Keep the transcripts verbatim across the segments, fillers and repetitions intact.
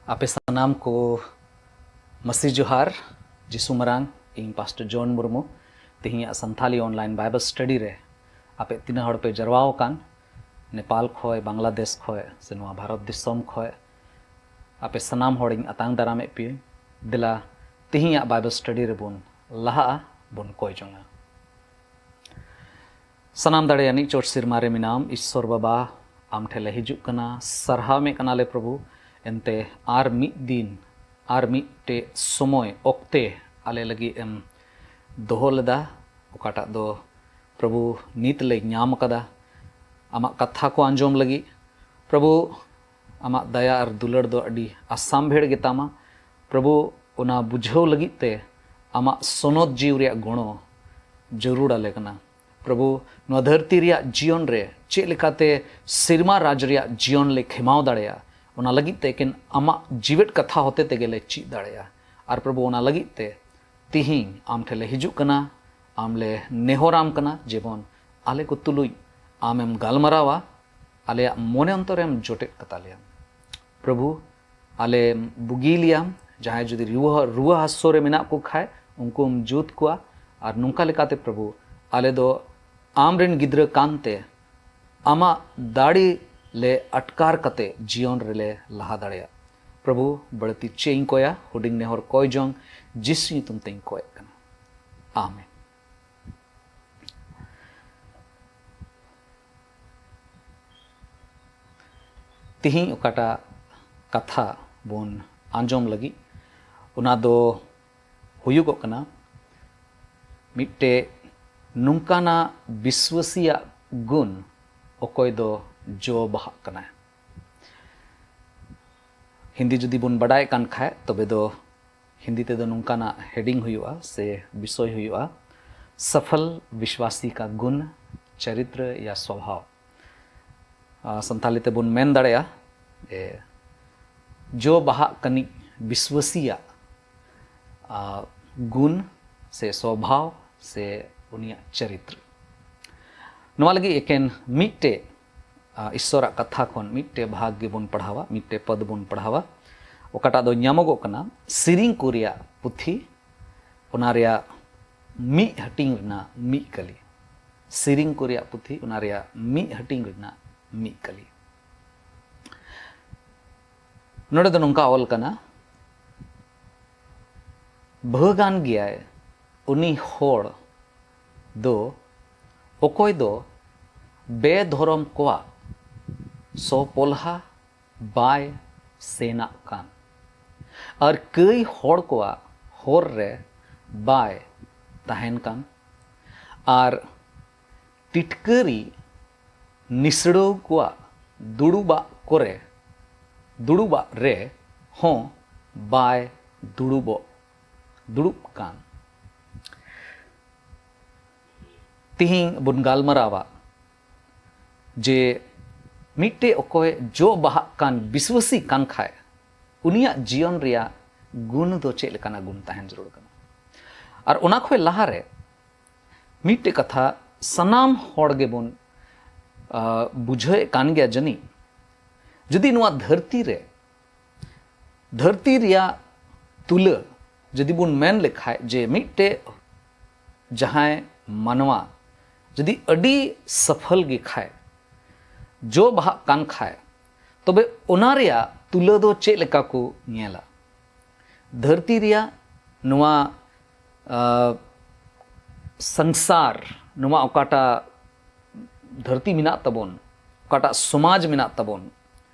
ᱟᱯᱮ ᱥᱟᱱᱟᱢ ᱠᱚ ᱢᱟᱹᱥᱤ ᱡᱚᱦᱟᱨ, ᱡᱤᱥᱩ ᱢᱟᱨᱟᱝ᱾ ᱤᱧ ᱯᱟᱥᱴᱚᱨ ᱡᱚᱱ ᱢᱩᱨᱢᱩ᱾ ᱛᱮᱦᱮᱧᱟᱜ ᱥᱟᱱᱛᱷᱟᱞᱤ online Bible study ᱨᱮ ᱟᱯᱮ ᱛᱤᱱᱟᱹᱜ ᱦᱚᱲ ᱯᱮ ᱡᱟᱨᱣᱟ ᱟᱠᱟᱱ, ᱱᱮᱯᱟᱞ ᱠᱷᱚᱡ, ᱵᱟᱝᱞᱟᱫᱮᱥ ᱠᱷᱚᱡ, ᱥᱮ ᱱᱚᱣᱟ ᱵᱷᱟᱨᱚᱛ ᱫᱤᱥᱚᱢ ᱠᱷᱚᱡ, ᱟᱯᱮ ᱥᱟᱱᱟᱢ ᱦᱚᱲᱤᱧ ᱟᱛᱟᱝ ᱫᱟᱨᱟᱢᱮᱫ ᱯᱮᱭᱟᱹᱧ᱾ ᱫᱮᱞᱟ, ᱛᱮᱦᱮᱧᱟᱜ Bible study ᱨᱮᱵᱚᱱ ᱞᱟᱦᱟᱜᱼᱟ, ᱵᱚᱱ ᱠᱚᱭ ᱡᱚᱝᱟ᱾ ᱥᱟᱱᱟᱢ ᱫᱟᱲᱮᱭᱟᱱᱤᱡ ᱪᱚᱴ ᱥᱮᱨᱢᱟ ᱨᱮ ᱢᱮᱱᱟᱢ ᱤᱥᱥᱚᱨ ᱵᱟᱵᱟ, ᱟᱢ ᱴᱷᱮᱱ ᱞᱮ ᱦᱤᱡᱩᱜ ᱠᱟᱱᱟ, ᱥᱟᱨᱦᱟᱣ ᱢᱮ ᱠᱟᱱᱟᱞᱮ ᱯᱨᱚᱵᱷᱩ᱾ ᱮᱱᱛᱮ ᱟᱨ ᱢᱤᱫ ᱫᱤᱱ, ᱟᱨ ᱢᱤᱫᱴᱮᱡ ᱥᱚᱢᱚᱭ, ᱚᱠᱛᱮ ᱟᱞᱮ ᱞᱟᱹᱜᱤᱫ ᱮᱢ ᱫᱚᱦᱚ ᱞᱮᱫᱟ, ᱚᱠᱟᱴᱟᱜ ᱫᱚ ᱯᱨᱚᱵᱷᱩ ᱱᱤᱛ ᱞᱮ ᱧᱟᱢ ᱟᱠᱟᱫᱟ᱾ ᱟᱢᱟᱜ ᱠᱟᱛᱷᱟ ᱠᱚ ᱟᱸᱡᱚᱢ ᱞᱟᱹᱜᱤᱫ ᱯᱨᱚᱵᱷᱩ, ᱟᱢᱟᱜ ᱫᱟᱭᱟ ᱟᱨ ᱫᱩᱞᱟᱹᱲ ᱫᱚ ᱟᱹᱰᱤ ᱟᱥᱟᱢᱵᱷᱮᱲ ᱜᱮᱛᱟᱢᱟ᱾ ᱯᱨᱚᱵᱷᱩ, ᱚᱱᱟ ᱵᱩᱡᱷᱟᱹᱣ ᱞᱟᱹᱜᱤᱫ ᱛᱮ ᱟᱢᱟᱜ ᱥᱚᱱᱚᱛ ᱡᱤᱣᱤ ᱨᱮᱭᱟᱜ ᱜᱚᱲᱚ ᱡᱟᱹᱨᱩᱲ ᱟᱞᱮ ᱠᱟᱱᱟ᱾ ᱯᱨᱚᱵᱷᱩ, ᱱᱚᱣᱟ ᱫᱷᱟᱹᱨᱛᱤ ᱨᱮᱭᱟᱜ ᱡᱤᱭᱚᱱ ᱨᱮ ᱪᱮᱫ ᱞᱮᱠᱟᱛᱮ ᱥᱮᱨᱢᱟ ᱨᱟᱡᱽ ᱨᱮᱭᱟᱜ ᱡᱤᱭᱚᱱ ᱞᱮ ᱠᱷᱮᱢᱟᱣ ᱫᱟᱲᱮᱭᱟᱜᱼᱟ, ᱚᱱᱟ ᱞᱟᱹᱜᱤᱫ ᱛᱮ ᱮᱠᱮᱱ ᱟᱢᱟᱜ ᱡᱤᱣᱮᱫ ᱠᱟᱛᱷᱟ ᱦᱚᱛᱮ ᱛᱮᱜᱮ ᱞᱮ ᱪᱮᱫ ᱫᱟᱲᱮᱭᱟᱜᱼᱟ᱾ ᱟᱨ ᱯᱨᱚᱵᱷᱩ, ᱚᱱᱟ ᱞᱟᱹᱜᱤᱫ ᱛᱮ ᱛᱤᱦᱤᱧ ᱟᱢ ᱴᱷᱮᱱ ᱞᱮ ᱦᱤᱡᱩᱜ ᱠᱟᱱᱟ, ᱟᱢ ᱞᱮ ᱱᱮᱦᱚᱨᱟᱢ ᱠᱟᱱᱟ, ᱡᱮᱢᱚᱱ ᱟᱞᱮ ᱠᱚ ᱛᱩᱞᱩᱡ ᱟᱢᱮᱢ ᱜᱟᱞᱢᱟᱨᱟᱣᱟ, ᱟᱞᱮᱭᱟᱜ ᱢᱚᱱᱮ ᱚᱱᱛᱚᱨᱮᱢ ᱡᱚᱴᱮᱫ ᱠᱟᱛᱟ ᱞᱮᱭᱟ᱾ ᱯᱨᱚᱵᱷᱩ, ᱟᱞᱮ ᱵᱩᱜᱤ ᱞᱮᱭᱟᱢ, ᱡᱟᱦᱟᱸᱭ ᱡᱩᱫᱤ ᱨᱩᱣᱟᱹ, ᱨᱩᱣᱟᱹ ᱦᱟᱹᱥᱩ ᱨᱮ ᱢᱮᱱᱟᱜ ᱠᱚ ᱠᱷᱟᱡ, ᱩᱱᱠᱩᱢ ᱡᱩᱛ ᱠᱚᱣᱟ᱾ ᱟᱨ ᱱᱚᱝᱠᱟ ᱞᱮᱠᱟᱛᱮ ᱯᱨᱚᱵᱷᱩ, ᱟᱞᱮ ᱫᱚ ᱟᱢ ᱨᱮᱱ ᱜᱤᱫᱽᱨᱟᱹ ᱠᱟᱱᱛᱮ ᱟᱢᱟᱜ ᱫᱟᱲᱮ ᱞᱮ ᱟᱴᱠᱟᱨ ᱠᱟᱛᱮ ᱡᱤᱭᱚᱱ ᱨᱮᱞᱮ ᱞᱟᱦᱟ ᱫᱟᱲᱮᱭᱟᱜ᱾ ᱯᱨᱚᱵᱷᱩ, ᱵᱟᱹᱲᱛᱤ ᱪᱮᱫ ᱤᱧ ᱠᱚᱭᱟ, ᱦᱩᱰᱤᱧ ᱱᱮᱦᱚᱨ ᱠᱚᱭ ᱡᱚᱝ ᱡᱤᱥᱩ ᱧᱩᱛᱩᱢ ᱛᱮᱧ ᱠᱚᱭᱮᱫ ᱠᱟᱱᱟ, ᱟᱢᱮᱱ᱾ ᱛᱤᱦᱤᱧ ᱚᱠᱟᱴᱟᱜ ᱠᱟᱛᱷᱟ ᱵᱚᱱ ᱟᱸᱡᱚᱢ ᱞᱟᱹᱜᱤᱫ, ᱚᱱᱟ ᱫᱚ ᱦᱩᱭᱩᱜᱚᱜ ᱠᱟᱱᱟ ᱢᱤᱫᱴᱮᱡ ᱱᱚᱝᱠᱟᱱᱟᱜ ᱵᱤᱥᱣᱟᱹᱥᱤᱭᱟᱜ ᱜᱩᱱ, ᱚᱠᱚᱭ ᱫᱚ ᱡᱚ ᱵᱟᱦᱟᱜ ᱠᱟᱱᱟᱭ᱾ ᱦᱤᱱᱫᱤ ᱡᱩᱫᱤ ᱵᱚᱱ ᱵᱟᱰᱟᱭ ᱠᱟᱱ ᱠᱷᱟᱡ, ᱛᱚᱵᱮ ᱫᱚ ᱦᱤᱱᱫᱤ ᱛᱮᱫᱚ ᱱᱚᱝᱠᱟᱱᱟᱜ heading ᱦᱩᱭᱩᱜᱼᱟ ᱥᱮ ᱵᱤᱥᱚᱭ ᱦᱩᱭᱩᱜᱼᱟ, ᱥᱟᱯᱷᱟᱞ ᱵᱤᱥᱣᱟᱥᱤ ᱠᱟ ᱜᱩᱱ, ᱪᱟᱨᱤᱛᱨ ᱭᱟ ᱥᱣᱟᱵᱷᱟᱣ᱾ ᱟᱨ ᱥᱟᱱᱛᱟᱲᱤ ᱛᱮᱵᱚᱱ ᱢᱮᱱ ᱫᱟᱲᱮᱭᱟᱜᱼᱟ, ᱮ, ᱡᱚ ᱵᱟᱦᱟᱜ ᱠᱟᱱᱤᱡ ᱵᱤᱥᱣᱟᱹᱥᱤᱭᱟᱜ, ᱟ, ᱜᱩᱱ ᱥᱮ ᱥᱣᱟᱵᱷᱟᱣ ᱥᱮ ᱩᱱᱤᱭᱟᱜ ᱪᱟᱨᱤᱛᱨ᱾ ᱱᱚᱣᱟ ᱞᱟᱹᱜᱤᱫ ᱮᱠᱮᱱ ᱢᱤᱫᱴᱮᱡ, ᱟ, ᱤᱥᱥᱚᱨᱟᱜ ᱠᱟᱛᱷᱟ ᱠᱷᱚᱱ ᱢᱤᱫᱴᱮᱡ ᱵᱷᱟᱜᱽ ᱜᱮᱵᱚᱱ ᱯᱟᱲᱦᱟᱣᱟ, ᱢᱤᱫᱴᱮᱡ ᱯᱚᱫ ᱵᱚᱱ ᱯᱟᱲᱦᱟᱣᱟ᱾ ᱚᱠᱟᱴᱟᱜ ᱫᱚ ᱧᱟᱢᱚᱜᱚᱜ ᱠᱟᱱᱟ ᱥᱮᱨᱮᱧ ᱠᱚ ᱨᱮᱭᱟᱜ ᱯᱩᱛᱷᱤ, ᱚᱱᱟ ᱨᱮᱭᱟᱜ ᱢᱤᱫ ᱦᱟᱹᱴᱤᱧ ᱨᱮᱱᱟᱜ ᱢᱤᱫ ᱠᱟᱹᱞᱤ᱾ ᱥᱮᱨᱮᱧ ᱠᱚ ᱨᱮᱭᱟᱜ ᱯᱩᱛᱷᱤ, ᱚᱱᱟ ᱨᱮᱭᱟᱜ ᱢᱤᱫ ᱦᱟᱹᱴᱤᱧ ᱨᱮᱱᱟᱜ ᱢᱤᱫ ᱠᱟᱹᱞᱤ᱾ ᱱᱚᱰᱮ ᱫᱚ ᱱᱚᱝᱠᱟ ᱚᱞ ᱠᱟᱱᱟ, ᱵᱷᱟᱹᱜᱟᱱ ᱜᱮᱭᱟᱭ ᱩᱱᱤ ᱦᱚᱲ ᱫᱚ, ᱚᱠᱚᱭ ᱫᱚ ᱵᱮᱫᱷᱚᱨᱚᱢ ᱠᱚᱣᱟᱜ ᱥᱚᱯᱚᱞᱦᱟ ᱵᱟᱭ ᱥᱮᱱᱟᱜ ᱠᱟᱱ, ᱟᱨ ᱠᱟᱹᱭ ᱦᱚᱲ ᱠᱚᱣᱟᱜ ᱦᱚᱨ ᱨᱮ ᱵᱟᱭ ᱛᱟᱦᱮᱱ ᱠᱟᱱ, ᱟᱨ ᱴᱤᱴᱠᱟᱹᱨᱤ ᱱᱤᱥᱲᱟᱹᱣ ᱠᱚᱣᱟᱜ ᱫᱩᱲᱩᱵᱟᱜ ᱠᱚᱨᱮ, ᱫᱩᱲᱩᱵᱟᱜ ᱨᱮ ᱦᱚᱸ ᱵᱟᱭ ᱫᱩᱲᱩᱵᱚᱜ, ᱫᱩᱲᱩᱵ ᱠᱟᱱ᱾ ᱛᱤᱦᱤᱧ ᱵᱚᱱ ᱜᱟᱞᱢᱟᱨᱟᱣᱟ ᱡᱮ ᱢᱤᱫᱴᱮᱡ ᱚᱠᱚᱭ ᱡᱚ ᱵᱟᱦᱟᱜ ᱠᱟᱱ ᱵᱤᱥᱣᱟᱹᱥᱤ ᱠᱟᱱ ᱠᱷᱟᱡ, ᱩᱱᱤᱭᱟᱜ ᱡᱤᱭᱚᱱ ᱨᱮᱭᱟᱜ ᱜᱩᱱ ᱫᱚ ᱪᱮᱫ ᱞᱮᱠᱟᱱᱟᱜ ᱜᱩᱱ ᱛᱟᱦᱮᱱ ᱡᱟᱹᱨᱩᱲ ᱠᱟᱱᱟ? ᱟᱨ ᱚᱱᱟ ᱠᱷᱚᱡ ᱞᱟᱦᱟᱨᱮ ᱢᱤᱫᱴᱮᱡ ᱠᱟᱛᱷᱟ ᱥᱟᱱᱟᱢ ᱦᱚᱲ ᱜᱮᱵᱚᱱ, ᱟ, ᱵᱩᱡᱷᱟᱹᱣᱮᱫ ᱠᱟᱱ ᱜᱮᱭᱟ ᱡᱟᱹᱱᱤᱡ, ᱡᱩᱫᱤ ᱱᱚᱣᱟ ᱫᱷᱟᱹᱨᱛᱤ ᱨᱮ, ᱫᱷᱟᱹᱨᱛᱤ ᱨᱮᱭᱟᱜ ᱛᱩᱞᱟᱹ ᱡᱩᱫᱤ ᱵᱚᱱ ᱢᱮᱱ ᱞᱮᱠᱷᱟᱡ ᱡᱮ ᱢᱤᱫᱴᱮᱡ ᱡᱟᱦᱟᱸᱭ ᱢᱟᱱᱣᱟ ᱡᱩᱫᱤ ᱟᱹᱰᱤ ᱥᱟᱯᱷᱚᱞ ᱜᱮ ᱠᱷᱟᱡ, ᱡᱚ ᱵᱟᱦᱟᱜ ᱠᱟᱱ ᱠᱷᱟᱡ, ᱛᱚᱵᱮ ᱚᱱᱟ ᱨᱮᱭᱟᱜ ᱛᱩᱞᱟᱹ ᱫᱚ ᱪᱮᱫ ᱞᱮᱠᱟ ᱠᱚ ᱧᱮᱞᱟ? ᱫᱷᱟᱹᱨᱛᱤ ᱨᱮᱭᱟᱜ ᱱᱚᱣᱟ, ᱟ, ᱥᱚᱝᱥᱟᱨ, ᱱᱚᱣᱟ ᱚᱠᱟᱴᱟᱜ ᱫᱷᱟᱹᱨᱛᱤ ᱢᱮᱱᱟᱜ ᱛᱟᱵᱚᱱ, ᱚᱠᱟᱴᱟᱜ ᱥᱚᱢᱟᱡᱽ ᱢᱮᱱᱟᱜ ᱛᱟᱵᱚᱱ,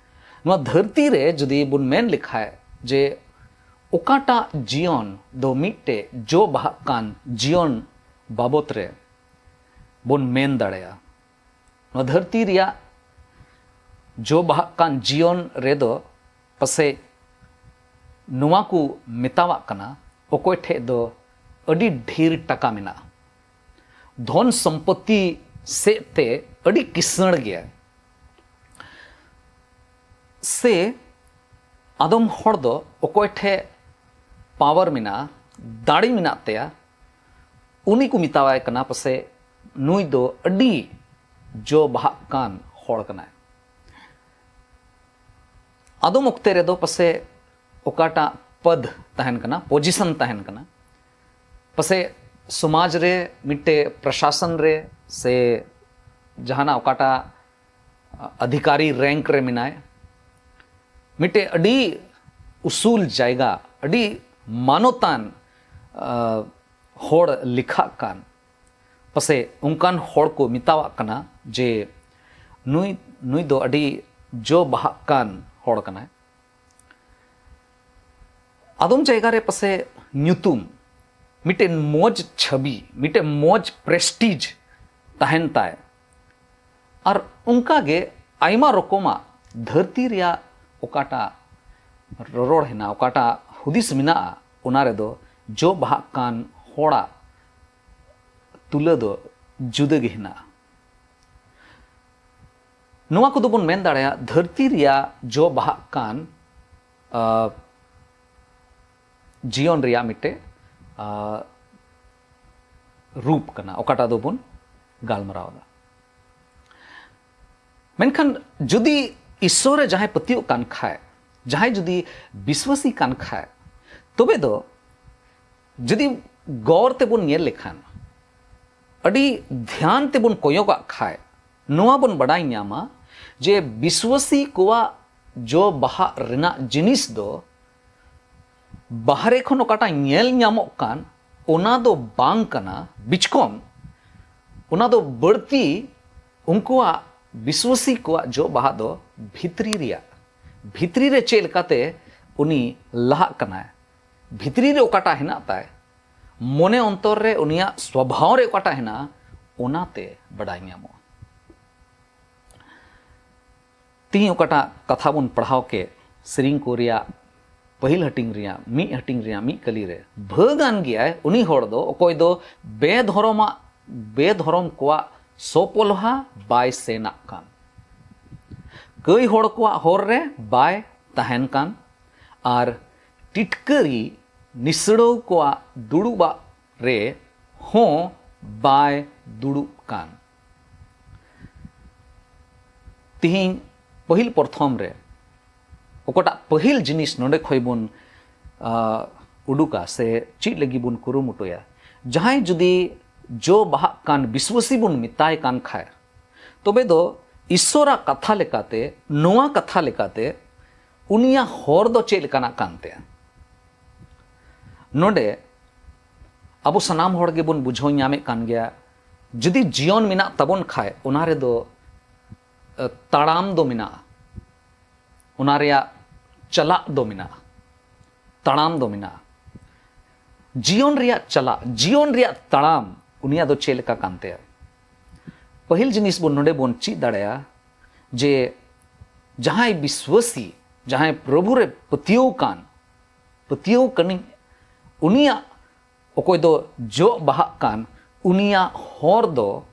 ᱱᱚᱣᱟ ᱫᱷᱟᱹᱨᱛᱤ ᱨᱮ ᱡᱩᱫᱤ ᱵᱚᱱ ᱢᱮᱱ ᱞᱮᱠᱷᱟᱡ ᱡᱮ ᱚᱠᱟᱴᱟᱜ ᱡᱤᱭᱚᱱ ᱫᱚ ᱢᱤᱫᱴᱮᱡ ᱡᱚ ᱵᱟᱦᱟᱜ ᱠᱟᱱ ᱡᱤᱭᱚᱱ ᱵᱟᱵᱚᱛ ᱨᱮ ᱵᱚᱱ ᱢᱮᱱ ᱫᱟᱲᱮᱭᱟᱜᱼᱟ, ᱱᱚᱣᱟ ᱫᱷᱟᱹᱨᱛᱤ ᱨᱮᱭᱟᱜ ᱡᱚ ᱵᱟᱦᱟᱜ ᱠᱟᱱ ᱡᱤᱭᱚᱱ ᱨᱮᱫᱚ ᱯᱟᱥᱮᱡ ᱱᱚᱣᱟ ᱠᱚ ᱢᱮᱛᱟᱣᱟᱜ ᱠᱟᱱᱟ, ᱚᱠᱚᱭ ᱴᱷᱮᱡ ᱫᱚ ᱟᱹᱰᱤ ᱰᱷᱮᱨ ᱴᱟᱠᱟ ᱢᱮᱱᱟᱜᱼᱟ, ᱫᱷᱚᱱ ᱥᱚᱢᱯᱚᱛᱤ ᱥᱮᱫ ᱛᱮ ᱟᱹᱰᱤ ᱠᱤᱥᱟᱹᱬ ᱜᱮᱭᱟᱭ, ᱥᱮ ᱟᱫᱚᱢ ᱦᱚᱲ ᱫᱚ ᱚᱠᱚᱭ ᱴᱷᱮᱡ ᱯᱟᱣᱟᱨ ᱢᱮᱱᱟᱜᱼᱟ, ᱫᱟᱲᱮ ᱢᱮᱱᱟᱜ ᱛᱟᱭᱟ, ᱩᱱᱤ ᱠᱚ ᱢᱮᱛᱟᱣᱟᱭ ᱠᱟᱱᱟ ᱯᱟᱥᱮᱡ ᱱᱩᱭ ᱫᱚ ᱟᱹᱰᱤ ᱡᱚ ᱵᱟᱦᱟᱜ ᱠᱟᱱ ᱦᱚᱲ ᱠᱟᱱᱟᱭ᱾ ᱟᱫᱚᱢ ᱚᱠᱛᱮ ᱨᱮᱫᱚ ᱯᱟᱥᱮᱡ ᱚᱠᱟᱴᱟᱜ ᱯᱚᱫᱽ ᱛᱟᱦᱮᱱ ᱠᱟᱱᱟ, ᱯᱚᱡᱤᱥᱚᱱ ᱛᱟᱦᱮᱱ ᱠᱟᱱᱟ, ᱯᱟᱥᱮᱡ ᱥᱚᱢᱟᱡᱽ ᱨᱮ ᱢᱤᱫᱴᱮᱡ ᱯᱨᱚᱥᱟᱥᱚᱱ ᱨᱮ ᱥᱮ ᱡᱟᱦᱟᱱᱟᱜ ᱚᱠᱟᱴᱟᱜ ᱚᱫᱷᱤᱠᱟᱨᱤ ᱨᱮᱝᱠ ᱨᱮ ᱢᱮᱱᱟᱭ, ᱢᱤᱫᱴᱮᱡ ᱟᱹᱰᱤ ᱩᱥᱩᱞ ᱡᱟᱭᱜᱟ, ᱟᱹᱰᱤ ᱢᱟᱱᱚᱛᱟᱱ ᱦᱚᱲ ᱞᱮᱠᱷᱟᱜ ᱠᱟᱱ, ᱯᱟᱥᱮᱡ ᱚᱱᱠᱟᱱ ᱦᱚᱲ ᱠᱚ ᱢᱮᱛᱟᱣᱟᱜ ᱠᱟᱱᱟ ᱡᱮ ᱱᱩᱭ ᱱᱩᱭ ᱫᱚ ᱟᱹᱰᱤ ᱡᱚ ᱵᱟᱦᱟᱜ ᱠᱟᱱ ᱦᱚᱲ ᱠᱟᱱᱟᱭ᱾ ᱟᱫᱚᱢ ᱡᱟᱭᱜᱟ ᱨᱮ ᱯᱟᱥᱮᱡ ᱧᱩᱛᱩᱢ, ᱢᱤᱫᱴᱮᱱ ᱢᱚᱡᱽ ᱪᱷᱟᱹᱵᱤ, ᱢᱤᱫᱴᱮᱱ ᱢᱚᱡᱽ ᱯᱨᱮᱥᱴᱤᱡᱽ ᱛᱟᱦᱮᱱ ᱛᱟᱭ᱾ ᱟᱨ ᱚᱱᱠᱟ ᱜᱮ ᱟᱭᱢᱟ ᱨᱚᱠᱚᱢᱟᱜ ᱫᱷᱟᱹᱨᱛᱤ ᱨᱮᱭᱟᱜ ᱚᱠᱟᱴᱟᱜ ᱨᱚᱨᱚᱲ ᱦᱮᱱᱟᱜᱼᱟ, ᱚᱠᱟᱴᱟᱜ ᱦᱩᱫᱤᱥ ᱢᱮᱱᱟᱜᱼᱟ, ᱚᱱᱟ ᱨᱮᱫᱚ ᱡᱚ ᱵᱟᱦᱟᱜ ᱠᱟᱱ ᱦᱚᱲᱟᱜ ᱛᱩᱞᱟᱹ ᱫᱚ ᱡᱩᱫᱟᱹ ᱜᱮ ᱦᱮᱱᱟᱜᱼᱟ᱾ ᱱᱚᱣᱟ ᱠᱚᱫᱚ ᱵᱚᱱ ᱢᱮᱱ ᱫᱟᱲᱮᱭᱟᱜᱼᱟ ᱫᱷᱟᱹᱨᱛᱤ ᱨᱮᱭᱟᱜ ᱡᱚ ᱵᱟᱦᱟᱜ ᱠᱟᱱ ᱡᱤᱭᱚᱱ ᱨᱮᱭᱟᱜ ᱢᱤᱫᱴᱮᱡ ᱨᱩᱯ ᱠᱟᱱᱟ, ᱚᱠᱟᱴᱟᱜ ᱫᱚᱵᱚᱱ ᱜᱟᱞᱢᱟᱨᱟᱣ ᱮᱫᱟ᱾ ᱢᱮᱱᱠᱷᱟᱱ ᱡᱩᱫᱤ ᱤᱥᱥᱚᱨ ᱨᱮ ᱡᱟᱦᱟᱸᱭ ᱯᱟᱹᱛᱭᱟᱹᱜ ᱠᱟᱱ ᱠᱷᱟᱡ, ᱡᱟᱦᱟᱸᱭ ᱡᱩᱫᱤ ᱵᱤᱥᱣᱟᱹᱥᱤ ᱠᱟᱱ ᱠᱷᱟᱡ, ᱛᱚᱵᱮ ᱫᱚ ᱡᱩᱫᱤ ᱜᱚᱨ ᱛᱮᱵᱚᱱ ᱧᱮᱞ ᱞᱮᱠᱷᱟᱱ, ᱟᱹᱰᱤ ᱫᱷᱮᱭᱟᱱ ᱛᱮᱵᱚᱱ ᱠᱚᱭᱚᱜᱟᱜ ᱠᱷᱟᱡ, ᱱᱚᱣᱟ ᱵᱚᱱ ᱵᱟᱰᱟᱭ ᱧᱟᱢᱟ ᱡᱮ ᱵᱤᱥᱣᱟᱹᱥᱤ ᱠᱚᱣᱟᱜ ᱡᱚ ᱵᱟᱦᱟᱜ ᱨᱮᱱᱟᱜ ᱡᱤᱱᱤᱥ ᱫᱚ ᱵᱟᱦᱨᱮ ᱠᱷᱚᱱ ᱚᱠᱟᱴᱟᱜ ᱧᱮᱞ ᱧᱟᱢᱚᱜ ᱠᱟᱱ, ᱚᱱᱟ ᱫᱚ ᱵᱟᱝ ᱠᱟᱱᱟ᱾ ᱵᱤᱪᱠᱚᱢ ᱚᱱᱟ ᱫᱚ ᱵᱟᱹᱲᱛᱤ ᱩᱱᱠᱩᱣᱟᱜ, ᱵᱤᱥᱣᱟᱹᱥᱤ ᱠᱚᱣᱟᱜ ᱡᱚ ᱵᱟᱦᱟ ᱫᱚ ᱵᱷᱤᱛᱨᱤ ᱨᱮᱭᱟᱜ, ᱵᱷᱤᱛᱨᱤ ᱨᱮ ᱪᱮᱫ ᱞᱮᱠᱟᱛᱮ ᱩᱱᱤ ᱞᱟᱦᱟᱜ ᱠᱟᱱᱟᱭ, ᱵᱷᱤᱛᱨᱤ ᱨᱮ ᱚᱠᱟᱴᱟᱜ ᱦᱮᱱᱟᱜ ᱛᱟᱭ, ᱢᱚᱱᱮ ᱚᱱᱛᱚᱨ ᱨᱮ ᱩᱱᱤᱭᱟᱜ ᱥᱣᱟᱵᱷᱟᱣ ᱨᱮ ᱚᱠᱟᱴᱟᱜ ᱦᱮᱱᱟᱜᱼᱟ, ᱚᱱᱟᱛᱮ ᱵᱟᱰᱟᱭ ᱧᱟᱢᱚᱜᱼᱟ᱾ ᱛᱤᱦᱤᱧ ᱚᱠᱟᱴᱟᱜ ᱠᱟᱛᱷᱟ ᱵᱚᱱ ᱯᱟᱲᱦᱟᱣ ᱠᱮᱫ, ᱥᱮᱨᱮᱧ ᱠᱚ ᱨᱮᱭᱟᱜ ᱯᱟᱹᱦᱤᱞ ᱦᱟᱹᱴᱤᱧ ᱨᱮᱭᱟᱜ ᱢᱤᱫ ᱦᱟᱹᱴᱤᱧ ᱨᱮᱭᱟᱜ ᱢᱤᱫ ᱠᱟᱹᱞᱤ ᱨᱮ, ᱵᱷᱟᱹᱜᱟᱱ ᱜᱮᱭᱟᱭ ᱩᱱᱤ ᱦᱚᱲ ᱫᱚ, ᱚᱠᱚᱭ ᱫᱚ ᱵᱮᱫᱷᱚᱨᱚᱢᱟᱜ, ᱵᱮᱫᱷᱚᱨᱚᱢ ᱠᱚᱣᱟᱜ ᱥᱚᱯᱚᱞᱦᱟ ᱵᱟᱭ ᱥᱮᱱᱟᱜ ᱠᱟᱱ, ᱠᱟᱹᱭ ᱦᱚᱲ ᱠᱚᱣᱟᱜ ᱦᱚᱨ ᱨᱮ ᱵᱟᱭ ᱛᱟᱦᱮᱱ ᱠᱟᱱ, ᱟᱨ ᱴᱤᱴᱠᱟᱹᱨᱤ ᱱᱤᱥᱲᱟᱹᱣ ᱠᱚᱣᱟᱜ ᱫᱩᱲᱩᱵᱟᱜ ᱨᱮ ᱦᱚᱸ ᱵᱟᱭ ᱫᱩᱲᱩᱵ ᱠᱟᱱ᱾ ᱛᱤᱦᱤᱧ ᱯᱟᱹᱦᱤᱞ ᱯᱨᱚᱛᱷᱚᱢ ᱨᱮ ᱚᱠᱟᱴᱟᱜ ᱯᱟᱹᱦᱤᱞ ᱡᱤᱱᱤᱥ ᱱᱚᱰᱮ ᱠᱷᱚᱱ ᱵᱚᱱ ᱟ, ᱩᱰᱩᱠᱟ ᱥᱮ ᱪᱮᱫ ᱞᱟᱹᱜᱤᱫ ᱵᱚᱱ ᱠᱩᱨᱩᱢᱩᱴᱩᱭᱟ? ᱡᱟᱦᱟᱸᱭ ᱡᱩᱫᱤ ᱡᱚ ᱵᱟᱦᱟᱜ ᱠᱟᱱ ᱵᱤᱥᱣᱟᱹᱥᱤ ᱵᱚᱱ ᱢᱮᱛᱟᱭ ᱠᱟᱱ ᱠᱷᱟᱡ, ᱛᱚᱵᱮ ᱫᱚ ᱤᱥᱥᱚᱨᱟᱜ ᱠᱟᱛᱷᱟ ᱞᱮᱠᱟᱛᱮ, ᱱᱚᱣᱟ ᱠᱟᱛᱷᱟ ᱞᱮᱠᱟᱛᱮ ᱩᱱᱤᱭᱟᱜ ᱦᱚᱨ ᱫᱚ ᱪᱮᱫ ᱞᱮᱠᱟᱱᱟᱜ ᱠᱟᱱ ᱛᱟᱭᱟ? ᱱᱚᱰᱮ ᱟᱵᱚ ᱥᱟᱱᱟᱢ ᱦᱚᱲ ᱜᱮᱵᱚᱱ ᱵᱩᱡᱷᱟᱹᱣ ᱧᱟᱢᱮᱫ ᱠᱟᱱ ᱜᱮᱭᱟ, ᱡᱩᱫᱤ ᱡᱤᱭᱚᱱ ᱢᱮᱱᱟᱜ ᱛᱟᱵᱚᱱ ᱠᱷᱟᱡ, ᱚᱱᱟ ᱨᱮᱫᱚ ᱮ, ᱛᱟᱲᱟᱢ ᱫᱚ ᱢᱮᱱᱟᱜᱼᱟ, ᱚᱱᱟ ᱨᱮᱭᱟᱜ ᱪᱟᱞᱟᱜ ᱫᱚ ᱢᱮᱱᱟᱜᱼᱟ, ᱛᱟᱲᱟᱢ ᱫᱚ ᱢᱮᱱᱟᱜᱼᱟ᱾ ᱡᱤᱭᱚᱱ ᱨᱮᱭᱟᱜ ᱪᱟᱞᱟᱜ, ᱡᱤᱭᱚᱱ ᱨᱮᱭᱟᱜ ᱛᱟᱲᱟᱢ, ᱩᱱᱤᱭᱟᱜ ᱫᱚ ᱪᱮᱫ ᱞᱮᱠᱟ ᱠᱟᱱ ᱛᱟᱭᱟ? ᱯᱟᱹᱦᱤᱞ ᱡᱤᱱᱤᱥ ᱵᱚᱱ ᱱᱚᱰᱮ ᱵᱚᱱ ᱪᱮᱫ ᱫᱟᱲᱮᱭᱟᱜᱼᱟ ᱡᱮ ᱡᱟᱦᱟᱸᱭ ᱵᱤᱥᱣᱟᱹᱥᱤ, ᱡᱟᱦᱟᱸᱭ ᱯᱨᱚᱵᱷᱩ ᱨᱮ ᱯᱟᱹᱛᱭᱟᱹᱣ ᱠᱟᱱ, ᱯᱟᱹᱛᱭᱟᱹᱣ ᱠᱟᱹᱱᱤᱧ, ᱩᱱᱤᱭᱟᱜ ᱚᱠᱚᱭ ᱫᱚ ᱡᱚᱜ ᱵᱟᱦᱟᱜ ᱠᱟᱱ, ᱩᱱᱤᱭᱟᱜ ᱦᱚᱨ ᱫᱚ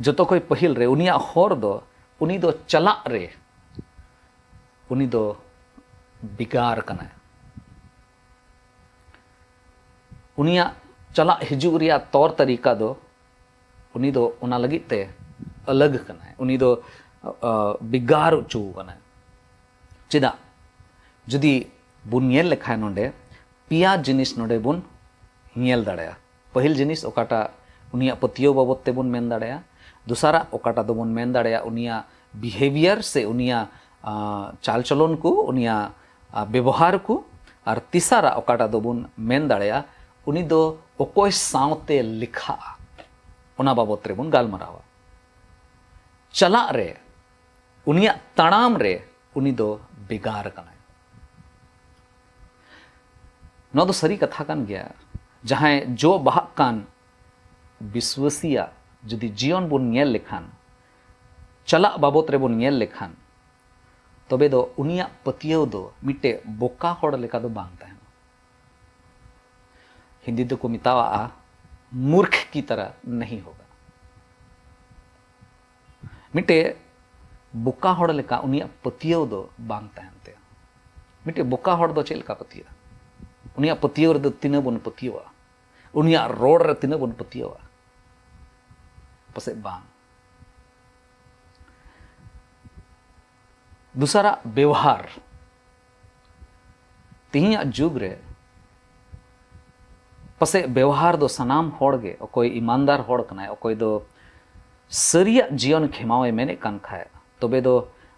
ᱡᱚᱛᱚ ᱠᱷᱚᱱ ᱯᱟᱹᱦᱤᱞ ᱨᱮ, ᱩᱱᱤᱭᱟᱜ ᱦᱚᱨ ᱫᱚ, ᱩᱱᱤ ᱫᱚ ᱪᱟᱞᱟᱜ ᱨᱮ, ᱩᱱᱤ ᱫᱚ ᱵᱷᱮᱜᱟᱨ ᱠᱟᱱᱟᱭ᱾ ᱩᱱᱤᱭᱟᱜ ᱪᱟᱞᱟᱜ ᱦᱤᱡᱩᱜ ᱨᱮᱭᱟᱜ ᱛᱚᱨ ᱛᱟᱹᱨᱤᱠᱟ ᱫᱚ, ᱩᱱᱤ ᱫᱚ ᱚᱱᱟ ᱞᱟᱹᱜᱤᱫ ᱛᱮ ᱟᱞᱟᱜᱽ ᱠᱟᱱᱟᱭ, ᱩᱱᱤ ᱫᱚ ᱟ, ᱵᱷᱮᱜᱟᱨ ᱦᱚᱪᱚ ᱠᱟᱱᱟᱭ᱾ ᱪᱮᱫᱟᱜ? ᱡᱩᱫᱤ ᱵᱚᱱ ᱧᱮᱞ ᱞᱮᱠᱷᱟᱱ ᱱᱚᱰᱮ ᱯᱮᱭᱟ ᱡᱤᱱᱤᱥ ᱱᱚᱰᱮ ᱵᱚᱱ ᱧᱮᱞ ᱫᱟᱲᱮᱭᱟᱜᱼᱟ᱾ ᱯᱟᱹᱦᱤᱞ ᱡᱤᱱᱤᱥ ᱚᱠᱟᱴᱟᱜ ᱩᱱᱤᱭᱟᱜ ᱯᱟᱹᱛᱭᱟᱹᱣ ᱵᱟᱵᱚᱫ ᱛᱮᱵᱚᱱ ᱢᱮᱱ ᱫᱟᱲᱮᱭᱟᱜᱼᱟ, ᱫᱚᱥᱟᱨᱟᱜ ᱚᱠᱟᱴᱟᱜ ᱫᱚᱵᱚᱱ ᱢᱮᱱ ᱫᱟᱲᱮᱭᱟᱜᱼᱟ ᱩᱱᱤᱭᱟᱜ ᱵᱤᱦᱮᱵᱤᱭᱟᱨ ᱥᱮ ᱩᱱᱤᱭᱟᱜ ᱟ, ᱪᱟᱞᱪᱚᱞᱚᱱ ᱠᱚ, ᱩᱱᱤᱭᱟᱜ ᱟ, ᱵᱮᱵᱚᱦᱟᱨ ᱠᱚ, ᱟᱨ ᱛᱮᱥᱟᱨᱟᱜ ᱚᱠᱟᱴᱟᱜ ᱫᱚᱵᱚᱱ ᱢᱮᱱ ᱫᱟᱲᱮᱭᱟᱜᱼᱟ ᱩᱱᱤ ᱫᱚ ᱚᱠᱚᱭ ᱥᱟᱶᱛᱮ ᱞᱮᱠᱷᱟᱜᱼᱟ, ᱚᱱᱟ ᱵᱟᱵᱚᱫ ᱨᱮᱵᱚᱱ ᱜᱟᱞᱢᱟᱨᱟᱣᱟ᱾ ᱪᱟᱞᱟᱜ ᱨᱮ, ᱩᱱᱤᱭᱟᱜ ᱛᱟᱲᱟᱢ ᱨᱮ ᱩᱱᱤ ᱫᱚ ᱵᱷᱮᱜᱟᱨ ᱠᱟᱱᱟᱭ᱾ ᱱᱚᱣᱟ ᱫᱚ ᱥᱟᱹᱨᱤ ᱠᱟᱛᱷᱟ ᱠᱟᱱ ᱜᱮᱭᱟ᱾ ᱡᱟᱦᱟᱸᱭ ᱡᱚ ᱵᱟᱦᱟᱜ ᱠᱟᱱ ᱵᱤᱥᱣᱟᱹᱥᱤᱭᱟᱜ ᱡᱩᱫᱤ ᱡᱤᱭᱚᱱ ᱵᱚᱱ ᱧᱮᱞ ᱞᱮᱠᱷᱟᱱ, ᱪᱟᱞᱟᱜ ᱵᱟᱵᱚᱫ ᱨᱮᱵᱚᱱ ᱧᱮᱞ ᱞᱮᱠᱷᱟᱱ, ᱛᱚᱵᱮ ᱫᱚ ᱩᱱᱤᱭᱟᱜ ᱯᱟᱹᱛᱭᱟᱹᱣ ᱫᱚ ᱢᱤᱫᱴᱮᱡ ᱵᱚᱠᱟ ᱦᱚᱲ ᱞᱮᱠᱟ ᱫᱚ ᱵᱟᱝ ᱛᱟᱦᱮᱱᱟ᱾ ᱦᱤᱱᱫᱤ ᱫᱚᱠᱚ ᱢᱮᱛᱟᱣᱟᱜᱼᱟ, ᱢᱩᱨᱠᱷ ᱠᱤ ᱛᱟᱨᱟ ᱱᱟᱦᱤ ᱦᱳᱜᱟ᱾ ᱢᱤᱫᱴᱮᱡ ᱵᱚᱠᱟ ᱦᱚᱲ ᱞᱮᱠᱟ ᱩᱱᱤᱭᱟᱜ ᱯᱟᱹᱛᱭᱟᱹᱣ ᱫᱚ ᱵᱟᱝ ᱛᱟᱦᱮᱱ ᱛᱟᱭᱟ᱾ ᱢᱤᱫᱴᱮᱡ ᱵᱚᱠᱟ ᱦᱚᱲ ᱫᱚ ᱪᱮᱫ ᱞᱮᱠᱟ ᱯᱟᱹᱛᱭᱟᱹᱜᱼᱟ? ᱩᱱᱤᱭᱟᱜ ᱯᱟᱹᱛᱭᱟᱹᱣ ᱨᱮᱫᱚ ᱛᱤᱱᱟᱹᱜ ᱵᱚᱱ ᱯᱟᱹᱛᱭᱟᱹᱣᱟ? ᱩᱱᱤᱭᱟᱜ ᱨᱚᱲ ᱨᱮ ᱛᱤᱱᱟᱹᱜ ᱵᱚᱱ ᱯᱟᱹᱛᱭᱟᱹᱣᱟ? ᱯᱟᱥᱮᱡ ᱵᱟᱝ᱾ ᱫᱚᱥᱟᱨᱟᱜ, ᱵᱮᱣᱦᱟᱨ᱾ ᱛᱮᱦᱮᱧᱟᱜ ᱡᱩᱜᱽ ᱨᱮ ᱯᱟᱥᱮᱡ ᱵᱮᱣᱦᱟᱨ ᱫᱚ ᱥᱟᱱᱟᱢ ᱦᱚᱲ ᱜᱮ, ᱚᱠᱚᱭ ᱤᱢᱟᱱᱫᱟᱨ ᱦᱚᱲ ᱠᱟᱱᱟᱭ, ᱚᱠᱚᱭ ᱫᱚ ᱥᱟᱹᱨᱤᱭᱟᱜ ᱡᱤᱭᱚᱱ ᱠᱷᱮᱢᱟᱣᱮ ᱢᱮᱱᱮᱫ ᱠᱟᱱ ᱠᱷᱟᱡ, ᱛᱚᱵᱮ ᱫᱚ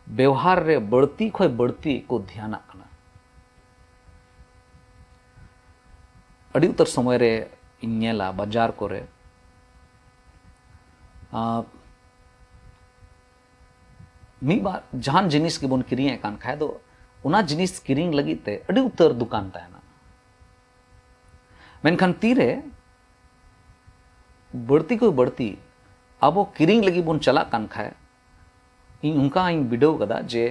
ᱵᱮᱣᱦᱟᱨ ᱨᱮ ᱵᱟᱹᱲᱛᱤ ᱠᱷᱚᱱ ᱵᱟᱹᱲᱛᱤ ᱠᱚ ᱫᱷᱮᱭᱟᱱᱟᱜ ᱠᱟᱱᱟ᱾ ᱟᱹᱰᱤ ᱩᱛᱟᱹᱨ ᱥᱚᱢᱚᱭ ᱨᱮ ᱤᱧ ᱧᱮᱞᱟ ᱵᱟᱡᱟᱨ ᱠᱚᱨᱮ, ᱟᱸ, ᱢᱤᱫ ᱵᱟᱨ ᱡᱟᱦᱟᱱ ᱡᱤᱱᱤᱥ ᱜᱮᱵᱚᱱ ᱠᱤᱨᱤᱧᱮᱫ ᱠᱟᱱ ᱠᱷᱟᱡ ᱫᱚ, ᱚᱱᱟ ᱡᱤᱱᱤᱥ ᱠᱤᱨᱤᱧ ᱞᱟᱹᱜᱤᱫ ᱛᱮ ᱟᱹᱰᱤ ᱩᱛᱟᱹᱨ ᱫᱚᱠᱟᱱ ᱛᱟᱦᱮᱱᱟ᱾ ᱢᱮᱱᱠᱷᱟᱱ ᱛᱤᱨᱮ ᱵᱟᱹᱲᱛᱤ ᱠᱷᱚᱱ ᱵᱟᱹᱲᱛᱤ ᱟᱵᱚ ᱠᱤᱨᱤᱧ ᱞᱟᱹᱜᱤᱫ ᱵᱚᱱ ᱪᱟᱞᱟᱜ ᱠᱟᱱ ᱠᱷᱟᱡ, ᱤᱧ ᱚᱱᱠᱟᱧ ᱵᱤᱰᱟᱹᱣ ᱠᱟᱫᱟ ᱡᱮ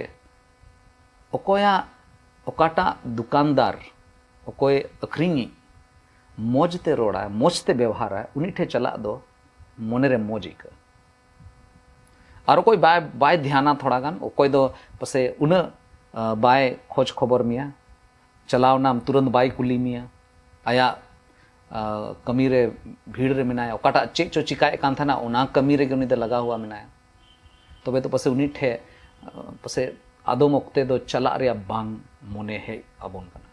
ᱚᱠᱚᱭᱟᱜ, ᱚᱠᱟᱴᱟᱜ ᱫᱚᱠᱟᱱᱫᱟᱨ, ᱚᱠᱚᱭ ᱟᱹᱠᱷᱨᱤᱧᱤᱡ ᱢᱚᱡᱽ ᱛᱮ ᱨᱚᱲᱟᱭ, ᱢᱚᱡᱽ ᱛᱮ ᱵᱮᱣᱦᱟᱨᱟᱭ, ᱩᱱᱤ ᱴᱷᱮᱱ ᱪᱟᱞᱟᱜ ᱫᱚ ᱢᱚᱱᱮᱨᱮ ᱢᱚᱡᱽ ᱟᱹᱭᱠᱟᱹᱜᱼᱟ᱾ ᱟᱨ ᱚᱠᱚᱭ ᱵᱟᱭ, ᱵᱟᱭ ᱫᱷᱮᱭᱟᱱᱟ ᱛᱷᱚᱲᱟ ᱜᱟᱱ, ᱚᱠᱚᱭ ᱫᱚ ᱯᱟᱥᱮ ᱩᱱᱟᱹᱜ, ᱟ, ᱵᱟᱭ ᱠᱷᱚᱡᱽ ᱠᱷᱚᱵᱚᱨ ᱢᱮᱭᱟ, ᱪᱟᱞᱟᱣ ᱱᱟᱢ ᱛᱩᱨᱟᱹᱱᱛ ᱵᱟᱭ ᱠᱩᱞᱤ ᱢᱮᱭᱟ, ᱟᱭᱟᱜ, ᱟ, ᱠᱟᱹᱢᱤ ᱨᱮ ᱵᱷᱤᱲ ᱨᱮ ᱢᱮᱱᱟᱭᱟ, ᱚᱠᱟᱴᱟᱜ ᱪᱮᱫ ᱪᱚ ᱪᱤᱠᱟᱭᱮᱫ ᱠᱟᱱ ᱛᱟᱦᱮᱱᱟ, ᱚᱱᱟ ᱠᱟᱹᱢᱤ ᱨᱮᱜᱮ ᱩᱱᱤ ᱫᱚ ᱞᱟᱜᱟᱣ ᱦᱩᱭᱟ ᱢᱮᱱᱟᱭᱟ᱾ ᱛᱚᱵᱮ ᱛᱚ ᱯᱟᱥᱮ ᱩᱱᱤ ᱴᱷᱮᱡ, ᱟ, ᱯᱟᱥᱮ ᱟᱫᱚᱢ ᱚᱠᱛᱮ ᱫᱚ ᱪᱟᱞᱟᱜ ᱨᱮᱭᱟᱜ ᱵᱟᱝ ᱢᱚᱱᱮ ᱦᱮᱡ ᱟᱵᱚᱱ ᱠᱟᱱᱟ᱾